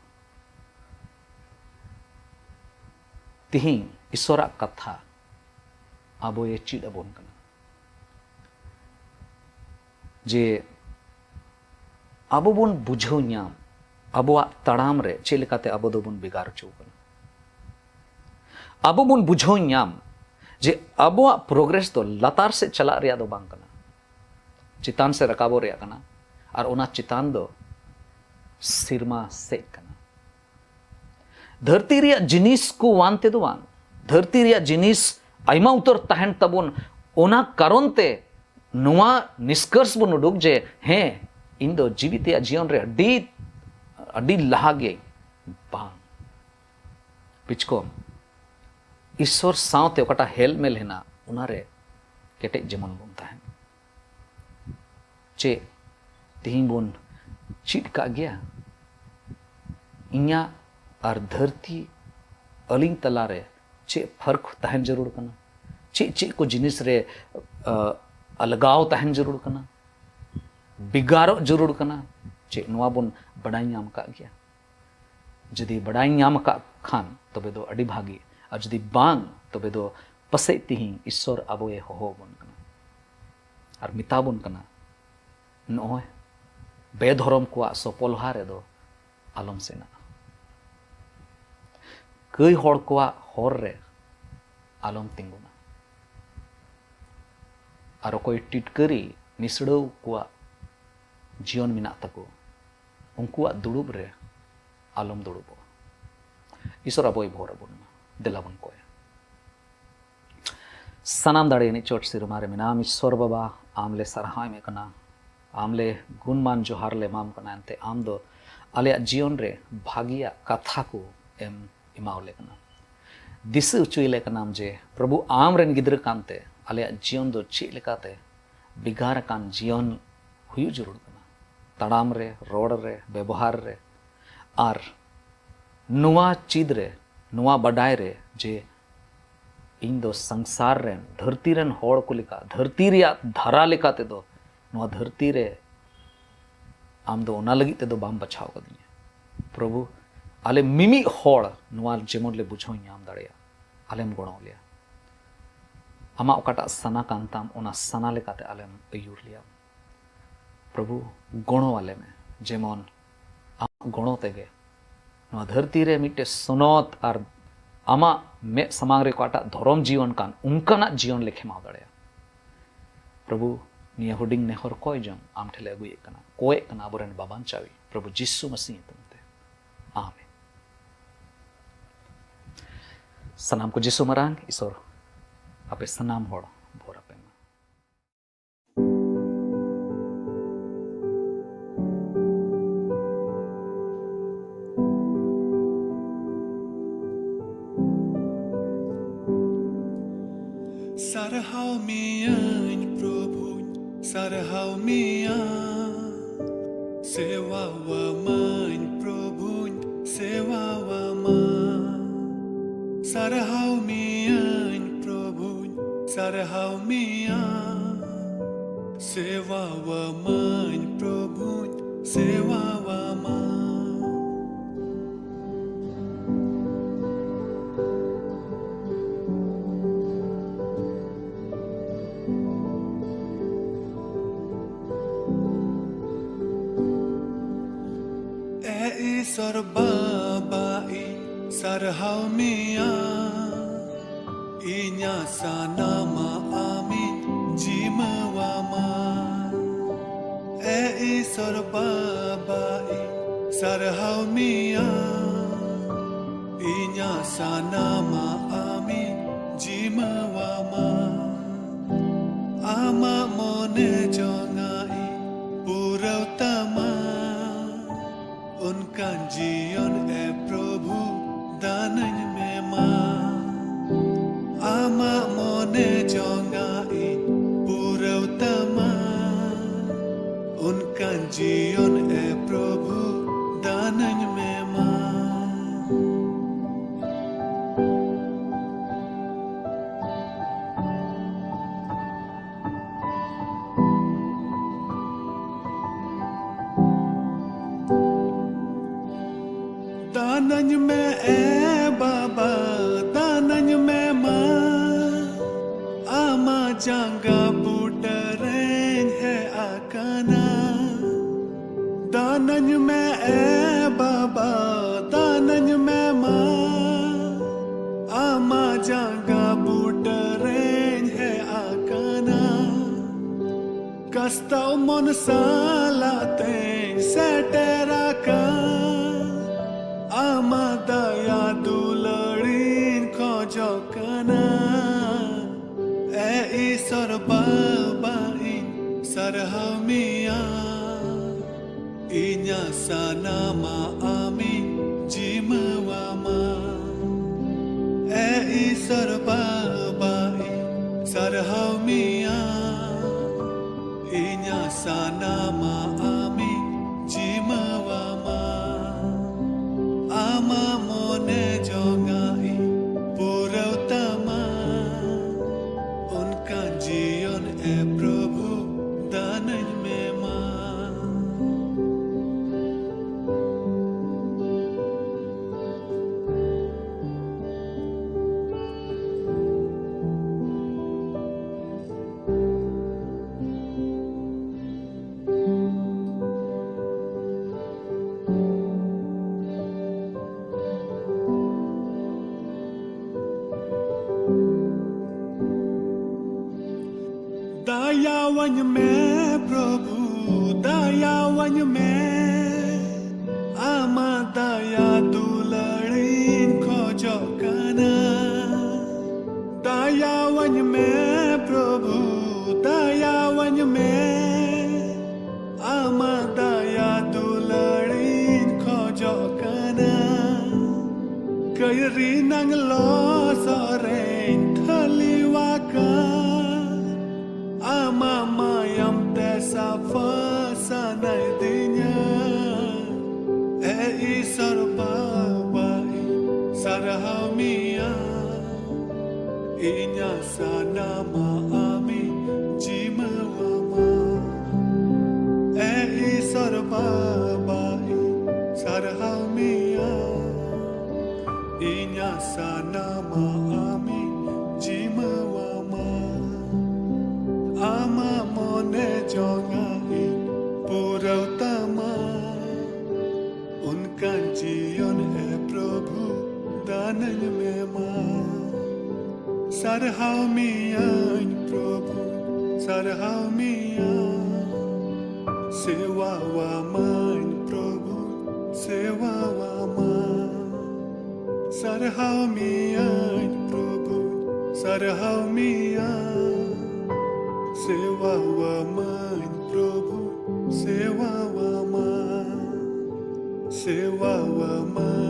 ᱛᱤᱦᱤᱧ ᱤᱥᱥᱚᱨᱟᱜ ᱠᱟᱛᱷᱟ ᱟᱵᱚᱭᱮ ᱪᱮᱫ ᱟᱵᱚᱱ ᱠᱟᱱᱟ ᱡᱮ ᱟᱵᱚ ᱵᱚᱱ ᱵᱩᱡᱷᱟᱹᱣ ᱧᱟᱢ ᱟᱵᱚᱣᱟᱜ ᱛᱟᱲᱟᱢ ᱨᱮ ᱪᱮᱫ ᱞᱮᱠᱟᱛᱮ ᱟᱵᱚ ᱫᱚᱵᱚᱱ ᱵᱷᱮᱜᱟᱨ ᱦᱚᱪᱚ ᱠᱟᱱᱟ᱾ ᱟᱵᱚ ᱵᱚᱱ ᱵᱩᱡᱷᱟᱹᱣ ᱧᱟᱢ ᱡᱮ ᱟᱵᱚᱣᱟᱜ ᱯᱨᱳᱜᱨᱮᱥ ᱫᱚ ᱞᱟᱛᱟᱨ ᱥᱮᱫ ᱪᱟᱞᱟᱜ ᱨᱮᱭᱟᱜ ᱫᱚ ᱵᱟᱝ ᱠᱟᱱᱟ, ᱪᱮᱛᱟᱱ ᱥᱮᱫ ᱨᱟᱠᱟᱵᱚᱜ ᱨᱮᱭᱟᱜ ᱠᱟᱱᱟ, ᱟᱨ ᱚᱱᱟ ᱪᱮᱛᱟᱱ ᱫᱚ ᱥᱮᱨᱢᱟ ᱥᱮᱫ ᱠᱟᱱᱟ᱾ ᱫᱷᱟᱹᱨᱛᱤ ᱨᱮᱭᱟᱜ ᱡᱤᱱᱤᱥ ᱠᱚ ᱣᱟᱱ ᱛᱮᱫᱚ ᱵᱟᱝ, ᱫᱷᱟᱹᱨᱛᱤ ᱨᱮᱭᱟᱜ ᱡᱤᱱᱤᱥ ᱟᱭᱢᱟ ᱩᱛᱟᱹᱨ ᱛᱟᱦᱮᱱ ᱛᱟᱵᱚᱱ, ᱚᱱᱟ ᱠᱟᱨᱚᱱ ᱛᱮ ᱱᱚᱣᱟ ᱱᱤᱥᱠᱚᱨᱥ ᱵᱚᱱ ᱩᱰᱩᱠ ᱡᱮ ᱦᱮᱸ, ᱤᱧ ᱫᱚ ᱡᱤᱣᱤ ᱛᱮᱭᱟᱜ ᱡᱤᱭᱚᱱ ᱨᱮ ᱟᱹᱰᱤ, ᱟᱹᱰᱤ ᱞᱟᱦᱟ ᱜᱮ ᱵᱟᱝ᱾ ᱵᱤᱪᱠᱚᱢ ᱤᱥᱥᱚᱨ ᱥᱟᱶᱛᱮ ᱚᱠᱟᱴᱟᱜ ᱦᱮᱞᱢᱮᱞ ᱦᱮᱱᱟᱜ, ᱚᱱᱟᱨᱮ ᱠᱮᱴᱮᱡ ᱡᱮᱢᱚᱱ ᱵᱚᱱ ᱛᱟᱦᱮᱱ᱾ ᱪᱮᱫ ᱛᱮᱦᱮᱧ ᱵᱚᱱ ᱪᱮᱫ ᱠᱟᱜ ᱜᱮᱭᱟ? ᱤᱧᱟᱹᱜ ᱟᱨ ᱫᱷᱟᱹᱨᱛᱤ, ᱟᱹᱞᱤᱧ ᱛᱟᱞᱟᱨᱮ ᱪᱮᱫ ᱯᱷᱟᱨᱠ ᱛᱟᱦᱮᱱ ᱡᱟᱹᱨᱩᱲ ᱠᱟᱱᱟ? ᱪᱮᱫ ᱪᱮᱫ ᱠᱚ ᱡᱤᱱᱤᱥ ᱨᱮ, ᱟ, ᱟᱞᱜᱟᱣ ᱛᱟᱦᱮᱱ ᱡᱟᱹᱨᱩᱲ ᱠᱟᱱᱟ? ᱵᱷᱮᱜᱟᱨᱚᱜ ᱡᱟᱹᱨᱩᱲ ᱠᱟᱱᱟ? ᱪᱮᱫ ᱱᱚᱣᱟ ᱵᱚᱱ ᱵᱟᱰᱟᱭ ᱧᱟᱢ ᱠᱟᱜ ᱜᱮᱭᱟ? ᱡᱩᱫᱤ ᱵᱟᱰᱟᱭ ᱧᱟᱢ ᱟᱠᱟᱫ ᱠᱷᱟᱱ, ᱛᱚᱵᱮ ᱫᱚ ᱟᱹᱰᱤ ᱵᱷᱟᱹᱜᱤ, ᱟᱨ ᱡᱩᱫᱤ ᱵᱟᱝ, ᱛᱚᱵᱮ ᱫᱚ ᱯᱟᱥᱮᱡ ᱛᱤᱦᱤᱧ ᱤᱥᱥᱚᱨ ᱟᱵᱚᱭᱮ ᱦᱚᱦᱚ ᱟᱵᱚᱱ ᱠᱟᱱᱟ ᱟᱨ ᱢᱮᱛᱟ ᱵᱚᱱ ᱠᱟᱱᱟ, ᱱᱚᱜᱼᱚᱭ ᱵᱮᱫᱷᱚᱨᱚᱢ ᱠᱚᱣᱟᱜ ᱥᱚᱯᱚᱞᱦᱟ ᱨᱮᱫᱚ ᱟᱞᱚᱢ ᱥᱮᱱᱚᱜᱼᱟ᱾ ᱠᱟᱹᱭ ᱦᱚᱲ ᱠᱚᱣᱟᱜ ᱦᱚᱨ ᱨᱮ ᱟᱞᱚᱢ ᱛᱤᱸᱜᱩᱱᱟ᱾ ᱟᱨ ᱚᱠᱚᱭ ᱴᱤᱴᱠᱟᱹᱨᱤ ᱱᱤᱥᱲᱟᱹᱣ ᱠᱚᱣᱟᱜ ᱡᱤᱭᱚᱱ ᱢᱮᱱᱟᱜ ᱛᱟᱠᱚ, ᱩᱱᱠᱩᱣᱟᱜ ᱫᱩᱲᱩᱵ ᱨᱮ ᱟᱞᱚᱢ ᱫᱩᱲᱩᱵᱚᱜᱼᱟ᱾ ᱤᱥᱚᱨ ᱟᱵᱚᱭ ᱵᱷᱳᱨ ᱟᱵᱚᱱ ᱢᱟ᱾ ᱫᱮᱞᱟ ᱵᱚᱱ ᱠᱚᱭᱟ᱾ ᱥᱟᱱᱟᱢ ᱫᱟᱲᱮᱭᱟᱱᱤᱡ ᱪᱚᱴ ᱥᱮᱨᱢᱟ ᱨᱮ ᱢᱮᱱᱟᱢ ᱤᱥᱚᱨ ᱵᱟᱵᱟ, ᱟᱢ ᱞᱮ ᱥᱟᱨᱦᱟᱣ ᱮᱢᱮᱫ ᱠᱟᱱᱟ, ᱟᱢ ᱞᱮ ᱜᱩᱱᱢᱟᱱ ᱡᱚᱦᱟᱨ ᱞᱮ ᱮᱢᱟᱢ ᱠᱟᱱᱟ᱾ ᱮᱱᱛᱮ ᱟᱢ ᱫᱚ ᱟᱞᱮᱭᱟᱜ ᱡᱤᱭᱚᱱ ᱨᱮ ᱵᱷᱟᱹᱜᱤᱭᱟᱜ ᱠᱟᱛᱷᱟ ᱠᱚ ᱮᱢ ᱮᱢᱟᱣ ᱞᱮ ᱠᱟᱱᱟ᱾ ᱫᱤᱥᱟᱹ ᱦᱚᱪᱚᱭ ᱞᱮ ᱠᱟᱱᱟᱢ ᱡᱮ ᱯᱨᱚᱵᱷᱩ, ᱟᱢ ᱨᱮᱱ ᱜᱤᱫᱽᱨᱟᱹ ᱠᱟᱱᱛᱮ ᱟᱞᱮᱭᱟᱜ ᱡᱤᱭᱚᱱ ᱫᱚ ᱪᱮᱫ ᱞᱮᱠᱟᱛᱮ ᱵᱷᱮᱜᱟᱨ ᱟᱠᱟᱱ ᱡᱤᱭᱚᱱ ᱦᱩᱭᱩᱜ ᱡᱟᱹᱨᱩᱲ ᱠᱟᱱᱟ᱾ ᱛᱟᱲᱟᱢ ᱨᱮ, ᱨᱚᱲ ᱨᱮ, ᱵᱮᱵᱚᱦᱟᱨ ᱨᱮ, ᱟᱨ ᱱᱚᱣᱟ ᱪᱮᱫ ᱨᱮ, ᱱᱚᱣᱟ ᱵᱟᱰᱟᱭ ᱨᱮ ᱡᱮ ᱤᱧ ᱫᱚ ᱥᱚᱝᱥᱟᱨ ᱨᱮᱱ, ᱫᱷᱟᱹᱨᱛᱤ ᱨᱮᱱ ᱦᱚᱲ ᱠᱚ ᱞᱮᱠᱟ, ᱫᱷᱟᱹᱨᱛᱤ ᱨᱮᱭᱟᱜ ᱫᱷᱟᱨᱟ ᱞᱮᱠᱟ ᱛᱮᱫᱚ ᱱᱚᱣᱟ ᱫᱷᱟᱹᱨᱛᱤ ᱨᱮ ᱟᱢ ᱫᱚ ᱚᱱᱟ ᱞᱟᱹᱜᱤᱫ ᱛᱮᱫᱚ ᱵᱟᱢ ᱵᱟᱪᱷᱟᱣ ᱠᱟᱫᱤᱧᱟ᱾ ᱯᱨᱚᱵᱷᱩ, ᱟᱞᱮ ᱢᱤᱢᱤᱫ ᱦᱚᱲ ᱱᱚᱣᱟ ᱡᱮᱢᱚᱱ ᱞᱮ ᱵᱩᱡᱷᱟᱹᱣ ᱧᱟᱢ ᱫᱟᱲᱮᱭᱟᱜ, ᱟᱞᱮᱢ ᱜᱚᱲᱚ ᱞᱮᱭᱟ᱾ ᱟᱢᱟᱜ ᱚᱠᱟᱴᱟᱜ ᱥᱟᱱᱟ ᱠᱟᱱ ᱛᱟᱢ, ᱚᱱᱟ ᱥᱟᱱᱟ ᱞᱮᱠᱟᱛᱮ ᱟᱞᱮᱢ ᱟᱹᱭᱩᱨ ᱞᱮᱭᱟ᱾ ᱯᱨᱚᱵᱷᱩ, ᱜᱚᱲᱚ ᱟᱞᱮ ᱢᱮ, ᱡᱮᱢᱚᱱ ᱟᱢᱟᱜ ᱜᱚᱲᱚ ᱛᱮᱜᱮ ᱱᱚᱣᱟ ᱫᱷᱟᱹᱨᱛᱤ ᱨᱮ ᱢᱤᱫᱴᱮᱡ ᱥᱚᱱᱚᱛ ᱟᱨ ᱟᱢᱟᱜ ᱢᱮᱫ ᱥᱟᱢᱟᱝ ᱨᱮ ᱚᱠᱟᱴᱟᱜ ᱫᱷᱚᱨᱚᱢ ᱡᱤᱭᱚᱱ ᱠᱟᱱ, ᱚᱱᱠᱟᱱᱟᱜ ᱡᱤᱭᱚᱱ ᱞᱮ ᱠᱷᱮᱢᱟᱣ ᱫᱟᱲᱮᱭᱟᱜᱼᱟ᱾ ᱯᱨᱚᱵᱷᱩ, ᱱᱤᱭᱟᱹ ᱦᱩᱰᱤᱧ ᱱᱮᱦᱚᱨ ᱠᱚᱭ ᱡᱚᱝ ᱟᱢ ᱴᱷᱮᱱ ᱞᱮ ᱟᱹᱜᱩᱭᱮᱫ ᱠᱟᱱᱟ, ᱠᱚᱭᱮᱫ ᱠᱟᱱᱟ ᱟᱵᱚᱨᱮᱱ ᱵᱟᱵᱟᱧᱪᱟᱣᱤᱡ ᱯᱨᱚᱵᱷᱩ ᱡᱤᱥᱩ ᱢᱟᱹᱥᱤ ᱧᱩᱛᱩᱢ ᱛᱮ, ᱟᱢᱮᱱ᱾ ᱥᱟᱱᱟᱢ ᱠᱚ ᱡᱤᱥᱩ ᱢᱟᱨᱟᱝ ᱤᱥᱚᱨ ᱟᱯᱮ ᱥᱟᱱᱟᱢ ᱦᱚᱲ ᱵᱷᱚᱨ ᱟᱯᱮ ᱢᱟ᱾ ᱥᱟᱨᱦᱟᱣ ᱢᱮᱭᱟᱹᱧ ᱯᱨᱚᱵᱷᱩᱧ, ᱥᱟᱨᱦᱟᱣ ᱢᱮᱭᱟ᱾ ᱥᱮᱣᱟᱣᱟᱢᱟᱹᱧ ᱯᱨᱚᱵᱷᱩᱧ, ᱥᱮᱣᱟᱣᱟᱢᱟ᱾ ᱥᱟᱨᱦᱟᱣ ᱢᱮᱭᱟᱹᱧ ᱯᱨᱚᱵᱷᱩᱧ, ᱥᱟᱨᱦᱟᱣ ᱢᱮᱭᱟ᱾ ᱥᱮᱣᱟᱣᱟᱢᱟᱹᱧ ᱯᱨᱚᱵᱷᱩᱧ, ᱥᱮᱣᱟᱣᱟᱢᱟ᱾ ᱮ ᱤᱥᱚᱨ ᱵᱟᱵᱟ, ᱤᱧ ᱥᱟᱨᱦᱟᱣ ᱢᱮᱭᱟ, ᱤᱧᱟᱹᱜ ᱥᱟᱱᱟᱢᱟᱜ ᱟᱢᱤᱧ ᱡᱤᱢᱟᱹᱣᱟᱢᱟ᱾ ᱮ ᱤᱥᱚᱨ ᱵᱟᱵᱟ ᱤᱧ ᱥᱟᱨᱦᱟᱣ ᱢᱮᱭᱟ, ᱤᱧᱟᱹᱜ ᱥᱟᱱᱟᱢᱟᱜ ᱟᱢᱤᱧ ᱡᱤᱢᱟᱹᱣᱟᱢᱟ᱾ ᱟᱢᱟᱜ ᱢᱚᱱᱮ ᱡᱚᱝᱟᱜ ᱤᱧ ᱯᱩᱨᱟᱹᱣ ᱛᱟᱢᱟ, ᱚᱱᱠᱟᱱ ᱡᱤᱭᱚᱱ ᱮ ᱯᱨᱚᱵᱷᱩ ᱫᱟᱱᱟᱹᱧ ᱢᱮ ᱢᱟ᱾ ᱟᱢᱟᱜ ᱢᱚᱱᱮ ᱡᱚᱝᱟᱜ ᱤᱧ ᱯᱩᱨᱟᱹᱣ ᱛᱟᱢᱟ, ᱚᱱᱠᱟᱱ ᱡᱤᱭᱚᱱ ᱮ ᱯᱨᱚᱵᱷᱩ ᱫᱟᱱᱟᱹᱧ ᱢᱮ ᱢᱟ᱾ ᱫᱟᱱᱟᱹᱧ ᱢᱮ ᱮ ᱵᱟᱵᱟ, ᱫᱟᱱᱟᱹᱧ ᱢᱮ ᱢᱟ, ᱟᱢᱟᱜ ᱡᱟᱸᱜᱟ ᱵᱩᱴᱟᱹ ᱨᱮᱧ ᱦᱮᱡ ᱟᱠᱟᱱᱟ᱾ ᱫᱟᱱᱟᱹᱧ ᱢᱮ ᱮ ᱵᱟᱵᱟ, ᱫᱟᱱᱟᱹᱧ ᱢᱮ ᱢᱟ, ᱟᱢᱟᱜ ᱡᱟᱸᱜᱟ ᱵᱩᱴᱟᱹ ᱨᱮᱧ ᱦᱮᱡ ᱟᱠᱟᱱᱟ᱾ ᱠᱟᱥᱛᱟᱣ ᱢᱚᱱ ᱥᱟᱞᱟᱜ ᱛᱮᱧ ᱥᱮᱴᱮᱨ ᱟᱠᱟᱱ, ᱟᱢᱟᱜ ᱫᱟᱭᱟ ᱫᱩᱞᱟᱹᱲᱤᱧ ᱠᱷᱚᱡᱚᱜ ᱠᱟᱱᱟ᱾ ᱮ ᱤᱥᱚᱨ ᱵᱟᱵᱟ ᱤᱧ ᱥᱟᱨᱦᱟᱣ ᱢᱮᱭᱟ, ᱤᱧᱟᱹᱜ ᱥᱟᱱᱟᱢᱟᱜ ᱟᱢᱤᱧ ᱡᱤᱢᱟᱹᱣᱟᱢᱟ᱾ ᱮ ᱤᱥᱚᱨ ᱵᱟᱵᱟ ᱤᱧ ᱥᱟᱨᱦᱟᱣ ᱢᱮᱭᱟ, ᱤᱧᱟᱹᱜ ᱥᱟᱱᱟᱢᱟᱜ ᱟᱢᱤᱧ ᱡᱤᱢᱟᱹᱣᱟᱢᱟ᱾ ᱟᱢᱟᱜ ᱢᱚᱱᱮ ᱡᱚᱝᱟᱜ ᱤᱧ ᱯᱩᱨᱟᱹᱣ ᱛᱟᱢᱟ, ᱚᱱᱠᱟᱱ ᱡᱤᱭᱚᱱ ᱮ ᱯᱨᱚᱵᱷᱩ ᱫᱟᱱᱟᱹᱧ ᱢᱮ ᱢᱟ᱾ ᱫᱟᱭᱟᱣᱟᱹᱧ ᱢᱮ ᱯᱨᱚᱵᱷᱩ, ᱫᱟᱭᱟᱣᱟᱹᱧ ᱢᱮ, ᱟᱢᱟᱜ ᱫᱟᱭᱟ ᱫᱩᱞᱟᱹᱲᱤᱧ ᱠᱷᱚᱡᱚᱜ ᱠᱟᱱᱟ᱾ ᱫᱟᱭᱟᱣᱟᱹᱧ ᱢᱮ ᱯᱨᱚᱵᱷᱩ, ᱫᱟᱭᱟᱣᱟᱹᱧ ᱢᱮ, ᱟᱢᱟᱜ ᱫᱟᱭᱟ ᱫᱩᱞᱟᱹᱲᱤᱧ ᱠᱷᱚᱡᱚᱜ ᱠᱟᱱᱟ᱾ ᱠᱟᱹᱭᱨᱤ ᱱᱟᱝ ᱞᱚᱥᱚᱫ ᱨᱮᱧ ᱛᱷᱟᱹᱞᱤᱣᱟᱠᱟᱱ, ᱟᱢᱟᱜ ᱢᱟᱭᱟᱢ ᱛᱮ ᱥᱟᱯᱷᱟ ᱥᱟᱱᱟᱭ ᱫᱤᱧᱟ᱾ ᱮ ᱤᱥᱚᱨ ᱵᱟᱵᱟ, ᱤᱧ ᱥᱟᱨᱦᱟᱣ ᱢᱮᱭᱟ, ᱤᱧᱟᱹᱜ ᱥᱟᱱᱟᱢᱟᱜ ᱟᱢᱤᱧ ᱡᱤᱢᱟᱹᱣᱟᱢᱟ᱾ ᱮ ᱤᱥᱚᱨ ᱵᱟᱵᱟ, ᱤᱧ ᱥᱟᱨᱦᱟᱣ ᱢᱮᱭᱟ, ᱤᱧᱟᱹᱜ ᱥᱟᱱᱟᱢᱟᱜ ᱟᱢᱤᱧ ᱡᱤᱢᱟᱹᱣᱟᱢᱟ᱾ ᱟᱢᱟᱜ ᱢᱚᱱᱮ ᱡᱚᱝᱟᱜ ᱤᱧ ᱯᱩᱨᱟᱹᱣ ᱛᱟᱢᱟ, ᱚᱱᱠᱟᱱ ᱡᱤᱭᱚᱱ ᱮ ᱯᱨᱚᱵᱷᱩ ᱫᱟᱱᱟᱹᱧ ᱢᱮ ᱢᱟ᱾ ᱥᱟᱨᱦᱟᱣ ᱢᱮᱭᱟᱹᱧ ᱯᱨᱚᱵᱷᱩ, ᱥᱟᱨᱦᱟᱣ ᱢᱮᱭᱟ, ᱥᱮᱣᱟᱣᱟᱢᱟᱹᱧ ᱯᱨᱚᱵᱷᱩ, ᱥᱮᱣᱟᱣᱟᱢᱟ᱾ ᱥᱟᱨᱦᱟᱣ ᱢᱮᱭᱟᱹᱧ ᱯᱨᱚᱵᱷᱩ, ᱥᱟᱨᱦᱟᱣ ᱢᱮᱭᱟ, ᱥᱮᱣᱟᱣᱟᱢᱟᱹᱧ ᱯᱨᱚᱵᱷᱩ, ᱥᱮᱣᱟᱣᱟᱢᱟ, ᱥᱮᱣᱟᱣᱟᱢᱟᱹᱧ